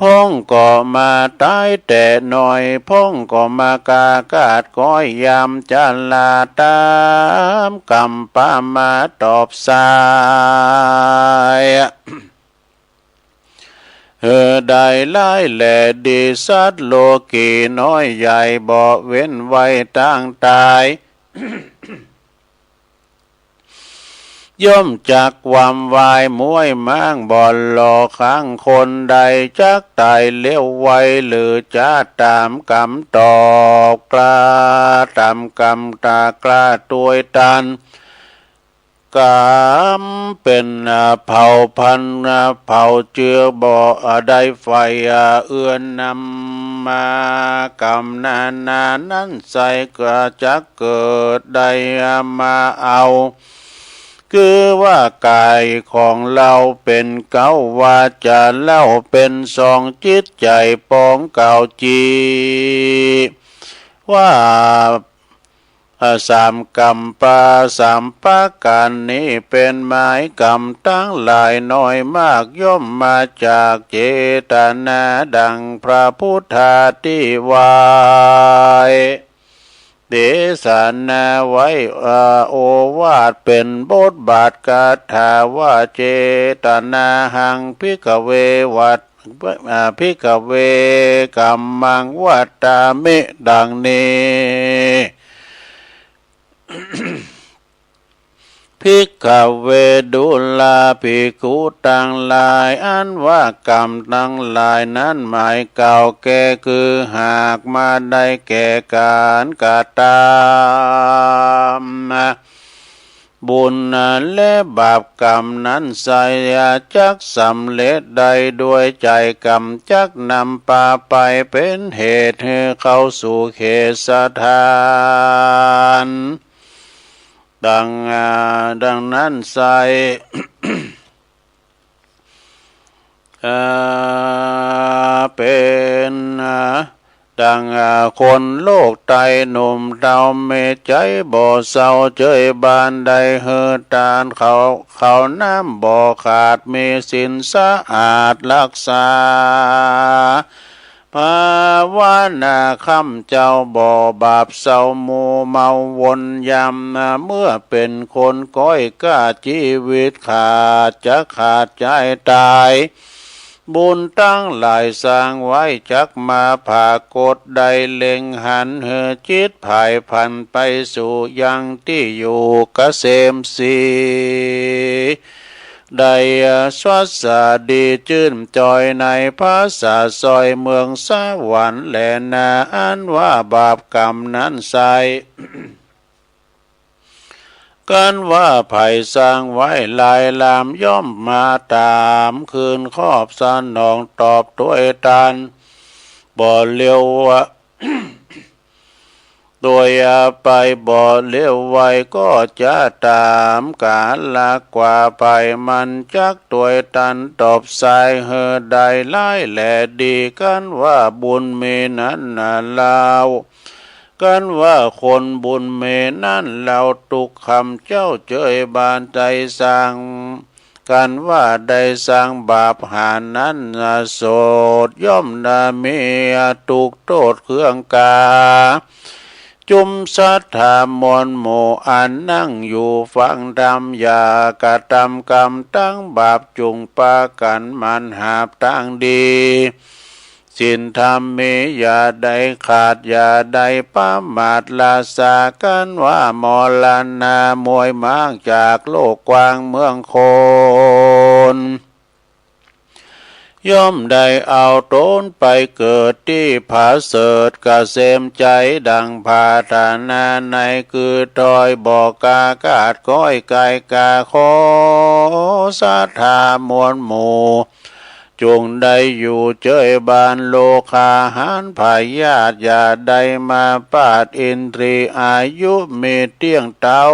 พ่องก็มาต๋ายแต่น้อย พ่องก็มากาขาดก้อยยำ จะลาต๋ามกรรมปามาตอบไส้ หื้อได้หลายแลดี สัตว์โลกีน้อยใหญ่ บ่เว้นไว้ตังต๋าย ย่อมจักวำวายม้วยม้าง บ่หล่อขังคนใด จักต๋ายเร็วไว หรือจะต๋ามกรรมตอบกล้า ต๋ามกรรมตอบกล้าตวยตัน กรรมเป๋นเผ่าพันธุ์เผ่าเจือ บ่ได้ใฝ่เอื้อนำมา กรรมนานานั้นไส้ ก็จักเกิดได้มาเอา คือว่ากายของเฮาเป๋นเก๊า วาจาเฮาเป๋นสอง จิตใจ๋ปองเก๊า จีว่า อา สามกรรมปา สามประก๋านนี้ เป๋นหมายกรรมตังหลายน้อยมาก ย่อมมาจากเจตนา ดั่งพระพุทธาตี้ว่า เตสนาไว้ อา โอวาทเป๋นบทบาทคาถาว่า เจตนาหัง ภิกขเว วัต อา ภิกขเว กัมมัง วัตตามิ ดังนี้ ภิกขเว ดูราภิกขุตังหลาย อันว่ากรรมตังหลายนั้นหมายกล่าวแก่ คือหากมาได้แก่ก๋านกระตำ บุญและบาปกรรมนั้นไส้ จักสำเร็จได้ด้วยใจ๋กรรม จักนำปาไปเป๋นเหตุหื้อเข้าสู่เขตสถาน ดั่ง อา ดั่งนั้นไส้ อา เป๋น อา ดั่ง อา คนโลกไต้ หนุ่มเฒ่าแม่ใจ๋บ่เศร้าเจยบาน ได้หื้อตานข้าว ข้าวน้ำบ่ขาด มีศีลสะอาดฮักษา ภาวนาค่ำเจ๊าบ่บาปเศร้ามัวเมาวนยำ เมื่อเป๋นคนก้อยก้า จีวิตขาดจะขาดจายต๋าย บุญตังหลายสร้างไว้จักมาผากฏ ได้เล็งหันหื้อจิตผายพลันไปสู่ยังตี้อยู่เกษมศรี ได้สวัสดีจื้นจอยในผาสาทซอยเมืองสวรรค์แลนา อันว่าบาปกรรมนั้นไซร้ กันว่าใผสร้างไว้หลายลาม ย่อมมาต๋ามคืนคอบสนองตอบตวยตาน บ่เลี้ยวว่า ตวยไปบ่เลี้ยวไว ก็จะต๋ามกาละกว่าใผมันจักตวยตันตอบสาย หื้อได้ร้ายแลดี กันว่าบุญมีนั้นนาลาว กันว่าคนบุญมีนั้นลาว ตุ๊กคำเจ้าเจยบานได้สร้าง กันว่าได้สร้างบาปหานั้นนาโสด ย่อมนามีตุ๊กโต้ษเครื่องกา จุมศรัทธามวลหมู่อันนั่งอยู่ฟังธรรม อย่ากระทำกรรมตังบาป จุ่งปากั๋นหมั่นหาบตางดี ศีลธรรมมีอย่าได้ขาด อย่าได้ประมาทละสา กันว่ามรณะมวยม้างจากโลกกว้างเมืองคน ย่อมได้เอาต๋นไปเกิดตี้ผาเสริฐเกษมใจ๋ ดังผาฐานาในคือตอย บ่กล้ากาดก้อยไก่กา ขอศรัทธามวลหมู่ จุ่งได้อยู่เจยบานโรคาหารพยาธิ อย่าได้มาปาดอินทรีย์ อายุมีเตี้ยงเต๊า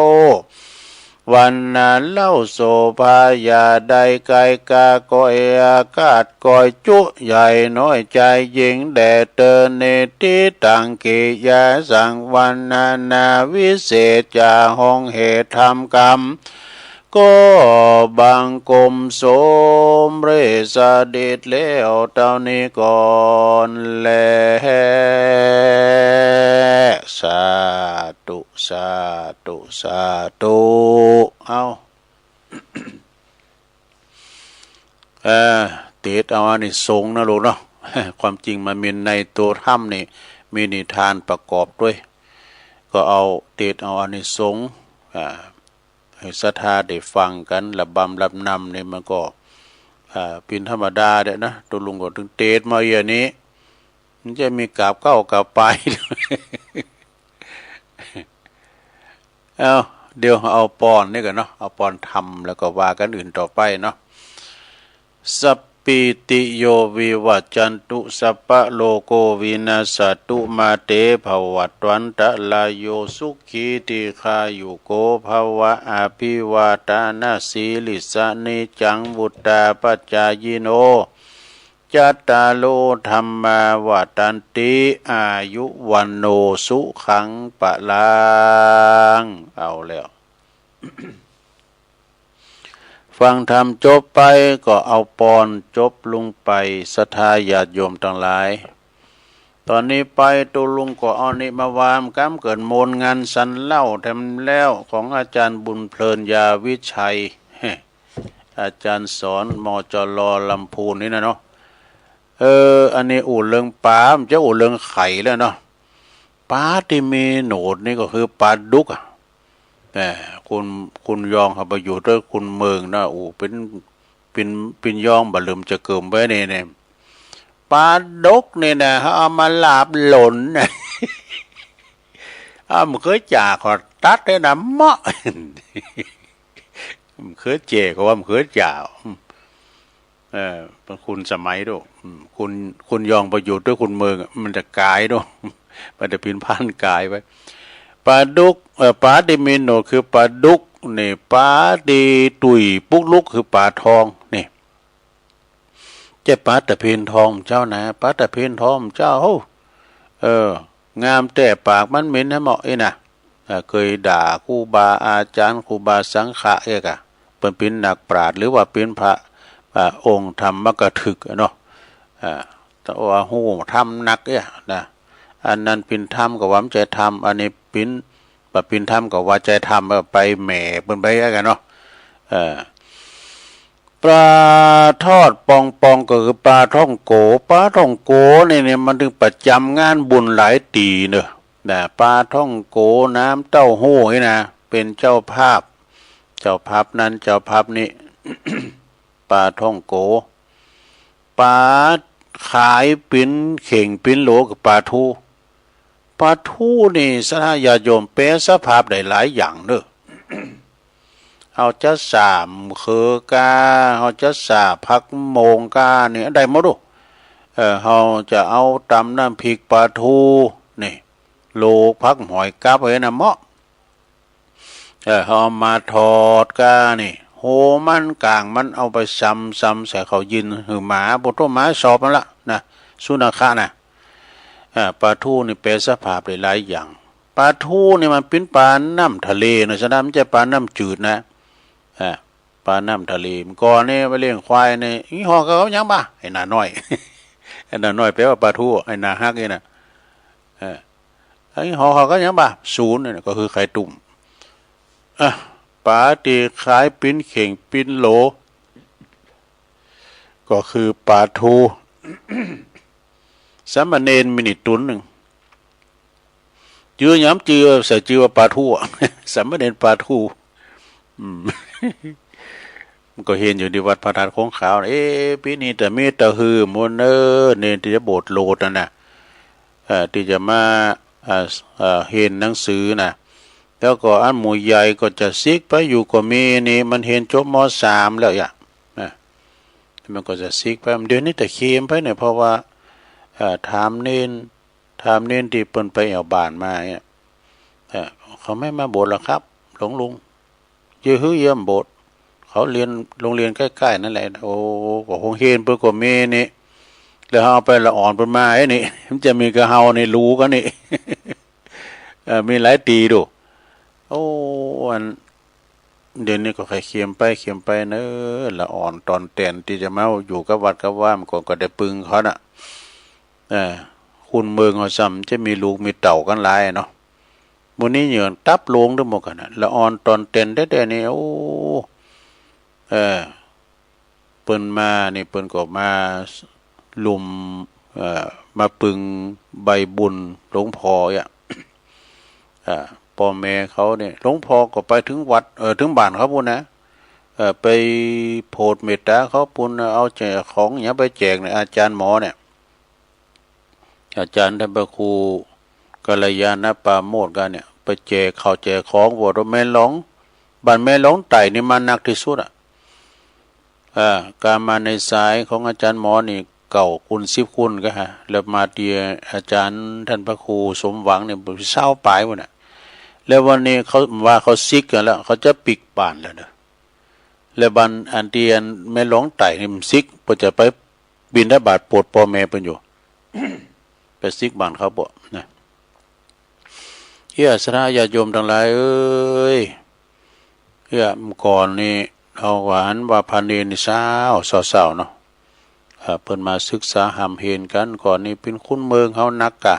วรรณะเล่าโสภา อย่าได้ไก่กาก้อยอากาศก้อยจุ ใหญ่น้อยจายญิงแด่เตอ ในตี้ตังกิยาสัง วรรณนาวิเศษ จะฮ้องเหตุธรรมกำ ก็บังคมสมเร็จเสด็จแล้วเต้านี้ก่อนแล สาธุ สาธุ สาธุ เอ้า เออ เตศน์เอาอานิสงส์นะลูกเนาะ ความจริงมันมีในตัวธรรมนี่ มีนิทานประกอบตวย ก็เอาเตศน์เอาอานิสงส์ อ่า หื้อศรัทธาได้ฟังกั๋น ระบำระนำนี่มันก็ อ่า เป๋นธรรมดาแหละนะ ตุ๊ลุงก็ตึงเตศน์มาอย่างนี้ มันจะมีกราบเก๊ากราบไป เอ้า เดี๋ยวเอาปอนนี่ก่อนเนาะ เอาปอนธรรมแล้วก็ว่ากั๋นอื่นต่อไปเนาะ สัพพีติโยวิวัจจันตุ สัพพะโรโกวินัสสะตุ มาเตภวัตวันตะราโย สุขีทีฆายุโกภะวะ อะภิวาทานะสีลิสสะ นิจจังวุฑฒาปะจายิโน จัตตาโรธัมมาวัฑฒันติ อายุวัณโณสุขังพะลัง เอาแล้ว ฟังธรรมจบไปก็เอาปอนจบลุงไป ศรัทธาญาติโยมตังหลาย ต๋อนนี้ไปตุ๊ลุงก็เอานี่มาวางกำเกิดมนต์งานสรรเล่าแถมแล้ว ของอาจ๋ารย์บุญเพลิน ยาวิชัย อาจ๋ารย์สอน มจร ลำพูนนี่นะเนาะ เออ อันนี้อู้เรื่องป๋า มันจะอู้เรื่องไข่แล้วเนาะ ป๋าตี้มีหนวดนี่ก็คือป๋าดุกอะ แหม คุณ คุณยองเขาไปอยู่ด้วยคุณเมืองนะ อู้ เป๋น เป๋น เป๋นยองบ่ลืมจะเกิมไว้นี่ นี่ ป๋าดุกนี่นะ เขาเอามาลาบหล่นนะ เอามะเขือจ๋าขอตัดให้นะ เหมาะ มะเขือเจ๋ก็ว่ามะเขือจ๋า เออ คุณสมัยดู อืม คุณ คุณยองไปอยู่ด้วยคุณเมืองอะ มันจะก๋ายดู มันจะผินพลาดก๋ายไป ป๋าดุก เอ่อ ป๋าตี้มีหนวดคือป๋าดุก นี่ ป๋าตี้ตุ้ยปุ๊กลุกคือป๋าทอง นี่ เจ้าป๋าตะเพียนทองเจ้านะ ป๋าตะเพียนทองเจ้า เออ งามแต่ปากมันเหม็นนะเหมาะอี้นะ เอ่อ เกยด่าครูบาอาจ๋ารย์ ครูบาสังฆะเอกอะ เปิ้นเป๋นนักปราชญ์ หรือว่าเป๋นพระ อ่า องค์ธรรมกถึกอะเนาะ อ่า แต่ว่าฮู้ธรรมนักเอี้ยนะ อันนั้นเป๋นธรรมก็ว่าบ่ใจ้ธรรม อันนี้เป๋น บ่เป๋นธรรมก็ว่าใจ้ธรรม เออ ไปแหม่เปิ้นไปอะกั๋นเนาะ เออ ป๋าทอดปองๆ ก็คือป๋าท่องโก๋ ป๋าท่องโก๋นี่ นี่มันตึงประจ๋ำงานบุญหลายตี้เนาะ นะ ป๋าท่องโก๋ น้ำเต้าหู้นี่นะ เป๋นเจ้าภาพ เจ้าภาพนั้นเจ้าภาพนี้ ปาท่องโก๋ ป๋าขายเป๋นเข่งเป๋นโหลกับป๋าทู ป๋าทูนี่ศรัทธาญาติโยมแปรสภาพได้หลายอย่างเน่อ เฮาจะส่าหมะเขือก้า เฮาจะส่าผักโมงก้านี่ได้หมดลูก เออ เฮาจะเอาต๋ำน้ำพริกป๋าทูนี่ โหลกผักหอยกับไว้นะเหมาะ เออ เฮาเอามาทอดก้านี่ หัวมันก๋างมันเอาไปซำ ซำใส่ข้าวเย็นหื้อหมา ปุโต หมาสอบมันละนะ สุนัขะนะ อ่า ป๋าทูนี่แปรสภาพได้หลายอย่าง ป๋าทูนี่มันเป๋นป๋าน้ำทะเลนะ ฉะนั้นมันบ่ใจ้ป๋าน้ำจืดนะ อ่า ป๋าน้ำทะเล เมื่อก่อนนี่ไปเลี้ยงควายนี่ ยี่ห้อเขาหยังบ่า ไอ้หน้าน้อย ไอ้หน้าน้อยแปลว่าป๋าทู ไอ้หน้าฮักนี่นะ เออ ไอ้ยี่ห้อเขาหยังบ่า ศูนย์นี่นะ ก็คือไข่ตุ้ม อ่ะ ป๋าตี้ขายเป๋นเข่งเป๋นโหล ก็คือป๋าทู สามเณรมีนี่ต๋นนึ่ง จื้อหยัง จื้อ ใส่จื้อว่าป๋าทู สามเณรป๋าทู อืม มันก็เห็นอยู่ในวัดพระธาตุของขาว เอ๊ะ ปี๋นี้จะมีตะหื้อมนเน่อ เณรตี้จะบวชโลดนั่นน่ะ เอ่อ ตี้จะมา เอ่อ เอ่อ เห็นหนังสือน่ะ แล้วก็อันหมู่ใหญ่ก็จะซิกไปอยู่ก็มีนี่ มันเห็นจบ ม.สาม แล้วอะ นะ มันก็จะซิกไป เดี๋ยวนี้ตะเคียนไปเนี่ย เพราะว่า เอ่อ ถามเณร ถามเณรตี้เปิ้นไปแอ่วบ้านมาเนี่ย เอ่อ เขาไม่มาบวชหรอกครับ หลวงลุง เยียะหื้อเยียะบ่บวช เขาเฮียนโฮงเฮียนใก้ๆ นั่นแหละ โอ้ ก็โฮงเฮียนเปิ้นก็มีนี่ แล้วเอาไปละอ่อนเปิ้นมาไอ้นี่ มันจะมีกะเฮานี่รู้กั๋นนี่ เอ่อ มีหลายตี้ดู โอ้ อัน เดี๋ยวนี้ก็ใค่เคียมไปเคียมไปเน่อ ละอ่อนต๋อนแต๋นตี้จะมาอยู่กับวัดกับวา มันก็ ก็ได้ปึงเขาน่ะ เออ คนเมืองเขาซ้ำจะมีลูกมีเต้ากั๋นหลายเนาะ หมู่นี้เหยื่อตับลงตึงหมดกั๋นน่ะ ละอ่อนต๋อนแต๋นแต๊ๆ นี่ โอ้ เออ เปิ้นมานี่เปิ้นก็มาลุม เอ่อ มาปึงใบบุญหลวงพ่ออะ อ่า ป้อแม่เขาเนี่ย หลวงพ่อก็ไปเถิงวัด เอ่อ เถิงบ้านเขาปู้นนะ เอ่อ ไปโผดเมตต๋าเขาปู้นนะ เอาแจกของหยังไปแจกเนี่ย อาจ๋ารย์หมอเนี่ย อาจ๋ารย์ต้านพระครูกัลยาณปราโมชย์กั๋นเนี่ย ไปแจกข้าวแจกของ โผดแม่หลวง บ้านแม่หลวงไต่นี่มานักตี้สุดอะ อ่า ก๋านมาในสายของอาจ๋ารย์หมอนี่ เก้าคนสิบคนก็ฮะ แล้วมาตี้อาจ๋ารย์ต้านพระครูสมหวังนี่ ซาวป๋ายปู้นน่ะ แล้ววันนี้เขาว่าเขาซิกกั๋นแล้ว เขาจะปิ๊กบ้านแล้วเน่อ แล้วบ้านอันตี้อันแม่หลวงไต่นี่มันซิก เปิ้นจะไปบิณฑบาตโผดป้อแม่เปิ้นอยู่ ไปซิกบ้านเขาบ่นะ เอี้ย ศรัทธาญาติโยมตังหลายเอ๋ย เอี้ย เมื่อก่อนนี่ เฮาก็หันว่าพระเณรนี่เศร้า เศร้าๆ เนาะ เอ่อ เปิ้นมาศึกษาฮ่ำเฮนกั๋น ก่อนนี่เป๋นคนเมืองเฮานักกะ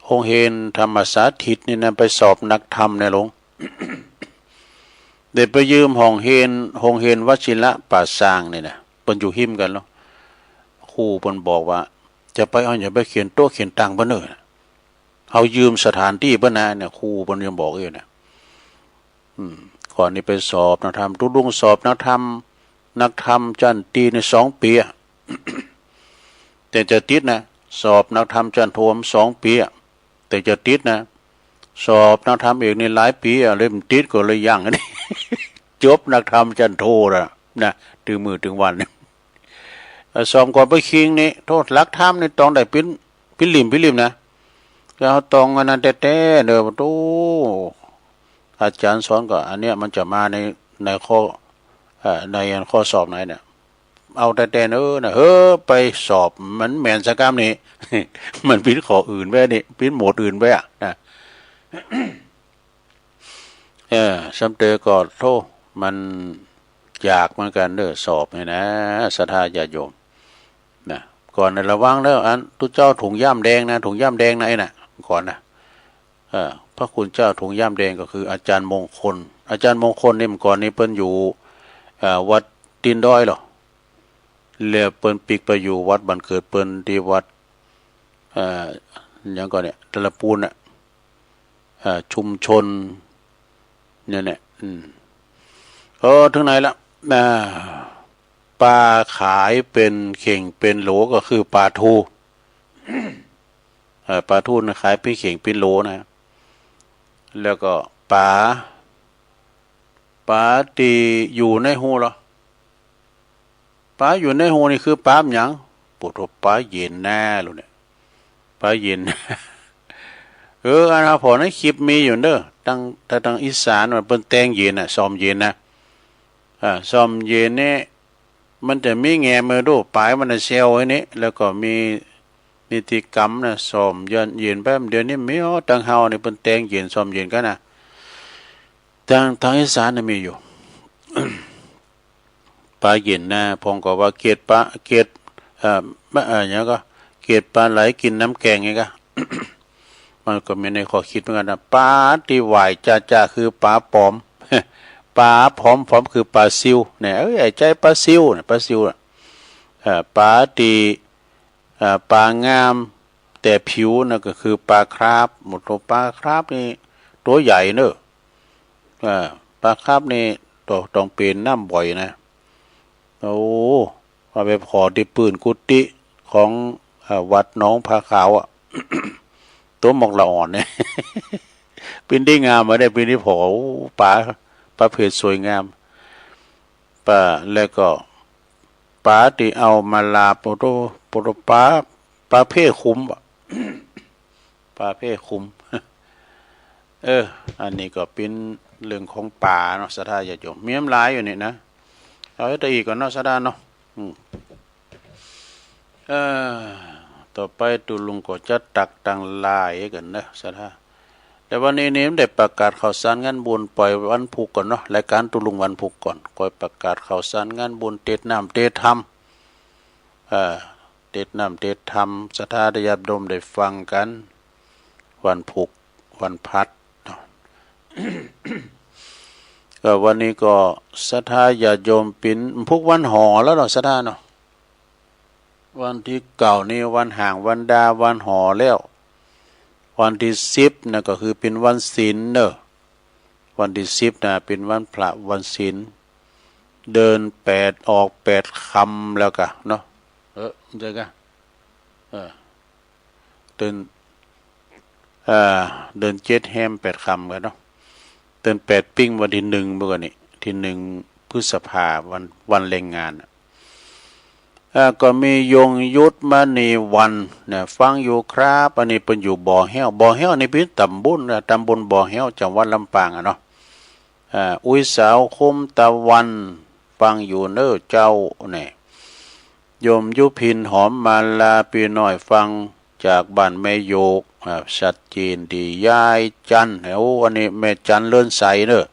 โฮงเฮียนธรรมสาธิตนี่นะ ไปสอบนักธรรมเนี่ยหลวง ได้ไปยืมห้องเฮียน โฮงเฮียนวชิระป่าซางนี่นะ เปิ้นอยู่ฮิ่มกั๋นเนาะ ครูเปิ้นบอกว่า จะไปเอาหยังไปเขียนโต๊ะเขียนตั๋งเปิ้นเน่อ เฮายืมสถานตี้เปิ้นนะเนี่ย ครูเปิ้นยังบอกอยู่เนี่ย อืม ก่อนนี่ไปสอบนักธรรม ตุ๊ดุงสอบนักธรรม นักธรรมจั้นตรีนี่สองปี๋อะ แต่จะติดนะ สอบนักธรรมจั้นโทสองปี๋อะ แต่จะติดนะ สอบนักธรรมเอกนี่หลายปี๋อะ เลยบ่ติดก็เลยยั้งอันนี้ จบนักธรรมจั้นโทแล้วนะ ตึงมื้อตึงวัน เอ่อ สอบก่อนไปคิงนี่ โธ่ หลักธรรมนี่ต้องได้เป๋น เป๋นลิ่ม เป๋นลิ่มนะ แล้วต้องอันนั้นแต๊ๆ เน่อ โธ่ อาจ๋ารย์สอนก็ อันเนี้ยมันจะมาใน ในข้อ เอ่อ ในอันข้อสอบไหนเนี่ย เอาแต๊ๆ เน่อนะ เฮ้อ ไปสอบ มันแม่นสักกำนี่ มันเป๋นข้ออื่นไปนี่ เป๋นหมวดอื่นไปอะนะ เออ ซ้ำเตอก็ โธ่ มันยากเหมือนกั๋นเน่อ สอบนี่นะ ศรัทธาญาติโยม นะ ก่อนนะ ระวังเน่อ อันตุ๊เจ้าถุงย่ามแดงนะ ถุงย่ามแดงนะ ไอ้น่ะ ก่อนนะ เอ่อ พระคุณเจ้าถุงย่ามแดงก็คืออาจ๋ารย์มงคล อาจ๋ารย์มงคลนี่เมื่อก่อนนี่เปิ้นอยู่ เอ่อ วัดตีนดอยเหรอ แล้วเปิ้นปิ๊กไปอยู่วัดบ้านเกิดเปิ้นตี้วัด เอ่อ หยังก่อเนี่ย ตะละปูนน่ะ เอ่อ ชุมชน เนี่ย เนี่ย อืม เออ เถิงไหนละ อ่า ปาขายเป๋นเข่งเป๋นโหลก็คือปาทู เอ่อ ปาทูนะขายเป๋นเข่งเป๋นโหลนะ แล้วก็ปา ปาตี้อยู่ในฮูเหรอ ปาอยู่ในฮูนี่คือปาหยัง โอ้โธ่ ปาเย็นนาลูกเนี่ย ปาเย็นนา เออ อันนั้นผ่อในคลิปมีอยู่เน่อ ตาง ตาง ตางอีสานมันเปิ้นแต่งเย็นน่ะ ซ้อมเย็นน่ะ อ่า ซ้อมเย็นนี่ มันจะมีแงมมาดู ป๋ายมันน่ะแซวไอ้นี่ แล้วก็มีนิติกรรมน่ะ ซ้อมเย็น เย็นไป เดี๋ยวนี้มี อ๋อ ตางเฮานี่เปิ้นแต่งเย็น ซ้อมเย็นกั๋นน่ะ ตาง ตางอีสานน่ะมีอยู่ ปาเย็นนา พ่องก็ว่าเก็ดปา เก็ด เอ่อ บ่ เอ่อ หยังก็ เก็ดปาไหลกิ๋นน้ำแก๋งไงกะ มันก็มีในข้อคิดเหมือนกั๋นนะ ปาตี้หว่ายจ้าๆ คือปาป๋อม ปาผอมๆ คือปาซิวเนี่ย เอ้ย ไอ้ใจ๋ปาซิวเนี่ย ปาซิวน่ะ เอ่อ ปาตี้ เอ่อ ปางามแต่ผิวนั่นก็คือปาคราบ โอ้โธ่ ปาคราบนี่ตั๋วใหญ่เน่อ เอ่อ ปาคราบนี่ต้อง ต้องเป๋นน้ำบ่อยนะ โอ้ ว่าไปผ่อตี้ปื๊นกุฏิของ เอ่อ วัดหนองผาขาวอะ ตั๋วหมอกละอ่อนเนี่ย ปี๋นตี้งามมาได้ ปี๋นตี้ผ่อ โอ้ ปา ประเภทสวยงาม ปา แล้วก็ปาตี้เอามาลาบ โอ้โธ่ โอ้โธ่ ปา ปาเพ่ขุมอะ ปาเพ่ขุม เออ อันนี้ก็เป๋นเรื่องของปาเนาะ ศรัทธาญาติโยม มีหลายอยู่นี่นะ เอาไว้ตะอี้ก่อนเนาะ ศรัทธาเนาะ อืม เออ ต่อไปตุ๊ลุงก็จะตักตังหลายกั๋นเนาะ ศรัทธา แต่วันนี้นี่มันได้ประกาศข่าวสารงานบุญ ปล่อยวันพุธก่อนเนาะ รายก๋านตุ๊ลุงวันพุธก่อน ค่อยประกาศข่าวสารงานบุญเตสน์น้ำเตสน์ธรรม เอ่อ เตสน์น้ำเตสน์ธรรม ศรัทธาญาติโยมได้ฟังกั๋น วันพุธ วันพฤหัสเนาะ ก็วันนี้ก็ศรัทธาญาติโยมปิ๋น พุธวันหอแล้วเนาะ ศรัทธาเนาะ วันตี้เก้านี่วันห้างวันดาวันหอแล้ว วันตี้สิบน่ะก็คือเป๋นวันศีลเนาะ วันตี้สิบน่ะเป๋นวันพระวันศีล เดือนแปดออกแปดค่ำแล้วกะเนาะ เออ ใจ้กะ เออ เดือน เอ่อ เดือนเจ็ดแฮมแปดค่ำกั๋นเนาะ เดือนแปดปิ้งวันตี้หนึ่งเมื่อก่อนนี่ ตี้หนึ่งพฤษภา วัน วันแรงงานน่ะ อ่า ก็มียงยุทธมณีวันนะ ฟังอยู่ครับ อันนี้เปิ้นอยู่บ่อแฮ้ว บ่อแฮ้วนี่เป๋นต๋ำบลนะ ต๋ำบลบ่อแฮ้ว จังหวัดลำปางอะเนาะ อ่า อุ๊ยสาวคุ้มตะวัน ฟังอยู่เน่อเจ้า นี่ โยมยุพินหอมมาลา ปี้น้อยฟังจากบ้านแม่โยก อ่า ชัดเจนดี ยายจัน โอ้ อันนี้แม่จันเลิศใสเน่อ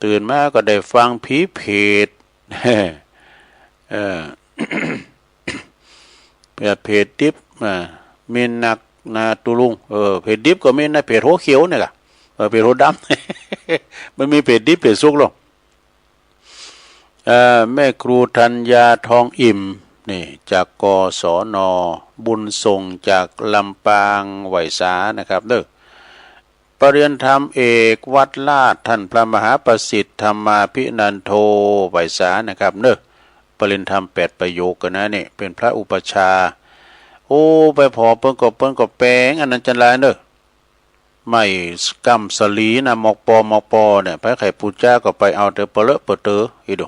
ตื่นมาก็ได้ฟังผีเปรต เออ เปรต เปรตดิบ อ่า มีนักนาตุ๊ลุง เออ เปรตดิบก็มีนะ เปรตหัวเขียวเนี่ยกะ เออ เปรตหัวดำ มันมีเปรตดิบเปรตสุกลอ เอ่อ แม่ครูธัญญาทองอิ่ม นี่ จาก กศน. บุญส่งจากลำปาง ไหว้สานะครับเด้อ ปริญญาธรรมเอกวัดลาด ท่านพระมหาประสิทธิ์ธรรมาภินันโท ไหว้สานะครับเด้อ ปริญญาธรรมแปดประโยคกั๋นนะ นี่ เป๋นพระอุปัชฌาย์ โอ้ ไปผ่อเปิ้นก็ เปิ้นก็แป๋งอันนั้นจั้นหลายเน่อ ไม้ก้ำสาลีนะ มอกปอ มอกปอเนี่ย ใผใค่ปู๋จาก็ไปเอาเต๊อะ เปลอะเป๋อเต๋อ อีดู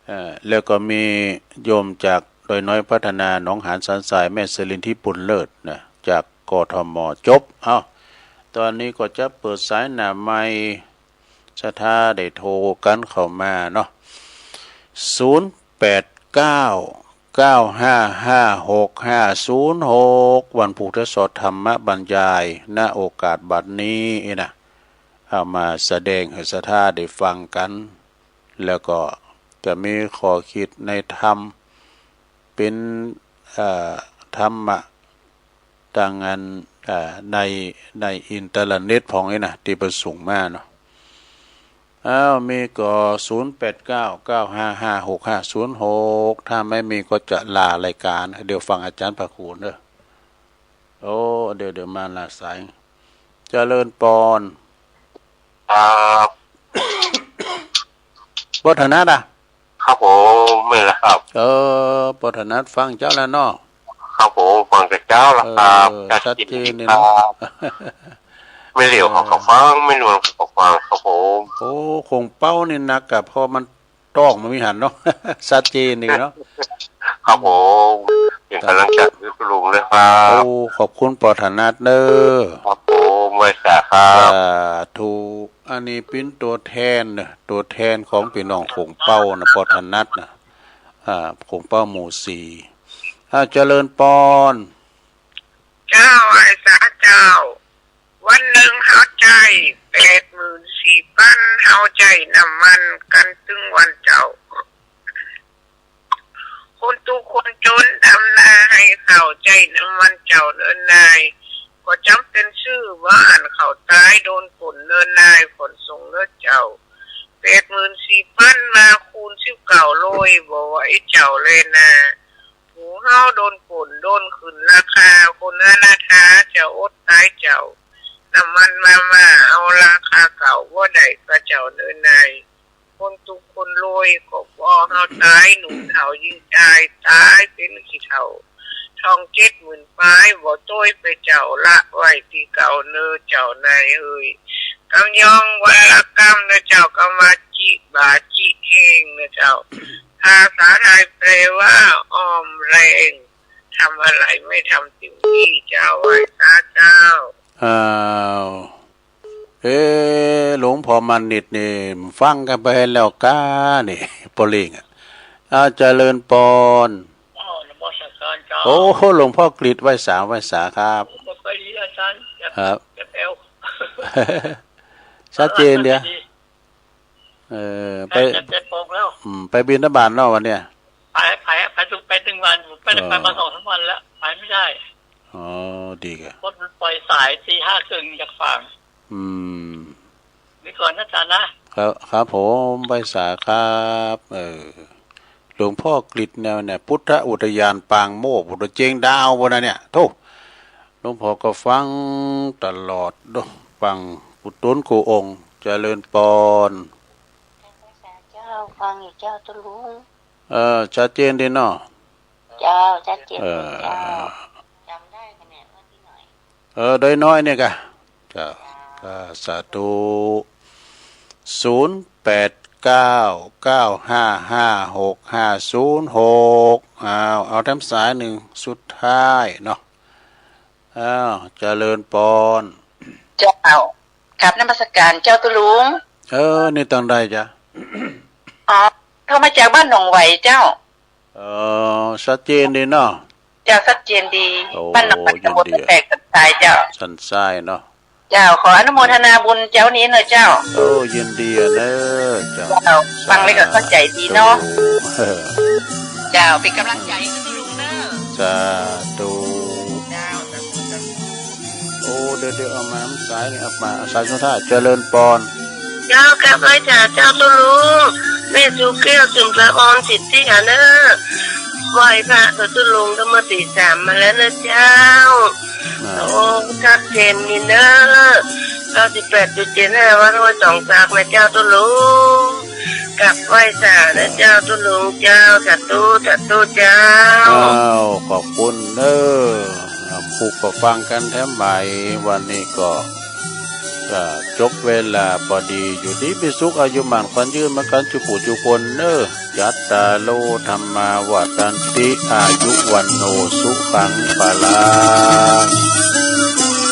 เอ่อ แล้วก็มีโยมจากดอยน้อยพัฒนา หนองหานสันทราย แม่สลินทิพย์บุญเลิศนะ จาก กทม. จบ เอ้า ต๋อนนี้ก็จะเปิดสายหน้าไมค์ ศรัทธาได้โทรกั๋นเข้ามาเนาะ ศูนย์แปดเก้า เก้าห้าห้า หกห้าศูนย์หก วันพุธจะสวดธรรมบรรยาย ณ โอกาสบัดนี้นะ เอามาแสดงหื้อศรัทธาได้ฟังกั๋น แล้วก็จะมีข้อคิดในธรรม เป๋น เอ่อ ธรรมะ ตางอัน เอ่อ ใน ในอินเทอร์เน็ตพ่องนี่นะ ตี้เปิ้นส่งมาเนาะ อ้าว มีก็ ศูนย์แปดเก้า เก้าห้าห้า หกห้าศูนย์หก ถ้าไม่มีก็จะลารายการ เดี๋ยวฟังอาจารย์พระครูเนาะ โอ้ เดี๋ยว เดี๋ยวมาละสาย เจริญปอน ครับ บ่ถนัดอะ ครับผม แม่นแล้วครับ เออ ป้อถนัดฟังเจ้าแล้วเนาะ ครับผม ฟังแต่เจ้าแล้วครับ เออ ชัดเจน ชัดเจนดีเนาะ ครับ แม่เหลียวเขาก็ฟัง แม่นวลเขาก็ฟังครับผม โอ้ โข่งเป้านี่นักอะ เพราะมัน ตอกมันมีหันเนาะ ชัดเจนดีเนาะ ครับผม เป๋นก๋ำลังใจ๋หื้อลุงเลยครับ โอ้ ขอบคุณป้อถนัดเน้อ ครับผม ไหว้สาครับ สาธุ อันนี้เป๋นตั๋วแทนเน้อ ตั๋วแทนของปี้น้องโข่งเป้านะ ป้อถนัดนะ อ่า โข่งเป้าหมู่สี่ อ่า เจริญปอน เจ้า ไหว้สาเจ้า วันนึ่งเฮาใจ๊แปดหมื่นสี่ปัน เฮาใจ๊น้ำมันกั๋นตึงวันเจ้า คนตุ๊กข์คนจ๋นดำนาไฮ่ข้าว ใจ๊น้ำมันเจ้าเนินนาย ก็จ๋ำเป๋นซื้อบ้าน ข้าวต๋ายโดนป้นเนินนาย ขนส่งเนินเจ้า แปดหมื่นสี่ปันมาคูณสิบเก้าร้อย บ่ไหวเจ้าแลนา หมู่เฮาโดนป้น โดนขึ้นราคา คนอนาถาจะอดต๋ายเจ้า น้ำมันมาม่าเอาราคาเก่า บ่ได้ก้าเจ้าเนินนาย คนตุ๊กข์คนรวยก็บ่เฮาต๋าย หนุ่มเฒ่ายิ่งจาย ต๋ายเป๋นขี้เถ้า ทองเจ็ดหมื่นปาย บ่โตยไปเจ้า ละไว้ตี้เก่าเน่อเจ้านายเอย กำยองวันละกำเน่อเจ้า กำว่าจิบาจิเฮงเน่อเจ้า ภาษาไทยแปลว่าอ้อมแรง ทำอะไรไม่ทำเต็มที่ เจ้า ไหว้สาเจ้า อ้าว เอ๊ะ หลวงพ่อมานิตนี่ฟังกั๋นไปแล้วก้านี่ ป้อเล็งอะ อ้าว เจริญปอน อ้าว นมัสการเจ้า โอ้โห หลวงพ่อกฤษ ไหว้สา ไหว้สาครับ บ่ค่อยดีอาจารย์ เจ็บ ครับ เจ็บแอว ชัดเจนเดียว เออ ไป ใกล้จะเจ็ดโมงแล้ว อืม ไปบิณฑบาตเนาะวันเนี้ย ไป ไป ไปทุก ไปตึงวัน ผมไม่ได้ไปมา อ๋อ สองสามวันแล้ว ไปไม่ได้ อ๋อ ดีกะ รถมันไปสาย ตีห้าครึ่งจากฝาง อืม นี่ก่อนนะอาจารย์นะ ครับ ครับผม ไหว้สาครับ เออ หลวงพ่อกฤษแนวเนี่ย พุทธอุทยานปางโมกข์ พุทธเจงดาวพุ้นนะเนี่ย โธ่ หลวงพ่อก็ฟังตลอดเนาะ ฟังกู้ต๋นกู้องค์ เจริญปอน เจ้า ฟังอยู่เจ้าตุ๊ลุง เออ ชัดเจนดีเนาะ เจ้า ชัดเจน เออ เจ้า จ๋ำได้กะเนี่ย ว่าตี้ไหน เออ ดอยน้อยเนี่ยกะ เจ้า เจ้า กะสาธุ ศูนย์แปดเก้า เก้าห้าห้า หกห้าศูนย์หก เอา เอาแถมสายนึ่งสุดท้ายเนาะ อ้าว เจริญปอน เจ้า กราบนมัสการเจ้าตุ๊ลุง เออ นี่ตังใดจ๊ะ อ๋อ โทรมาจากบ้านหนองไหวเจ้า เออ ชัดเจนดีเนาะ เจ้า ชัดเจนดี โอ้ บ้านหนองไหว ยินดี ตำบลสันทรายเจ้า สันทรายเนาะ เจ้า ขออนุโมทนาบุญเจ้านี้เน่อเจ้า โอ้ ยินดีอะเน้อ เจ้า เจ้า ฟังแล้วก็เข้าใจ๋ดีเนาะ สาธุ เจ้า เป๋นก๋ำลังใจ๋หื้อตุ๊ลุงเน้อ สาธุ เจ้า สาธุ สาธุ โอ้ เดี๋ยว เดี๋ยว เอามาสายนี่ เอามาสายสุดท้าย เจริญปอน เจ้า กราบไหว้สาเจ้าตุ๊ลุง แม่สุแก้ว สุนทรออน สิทธิหาเน้อ ไหว้พระกับตุ๊ลุงก็เมื่อตีสามมาแล้วเน้อเจ้า อ่า โอ้ ชัดเจนนี่เน้อ เก้าสิบแปดจุดเจ็ดห้า วัดห้วยสองซากนะเจ้าตุ๊ลุง กราบไหว้สาเน้อเจ้าตุ๊ลุงเจ้า สาธุ สาธุเจ้า อ้าว ขอบคุณเน้อ อ่า ผู้ก็ฟังกั๋นแถมใหม่ วันนี้ก็ ก็จบเวลาปอดี อยู่ดีมีสุข อายุหมั้นขวัญยืนเหมือนกั๋น จุ๊ผู้จุ๊คนเน้อ จัตตาโร ธัมมา วัฑฒันติ อายุ วัณโณ สุขัง พลัง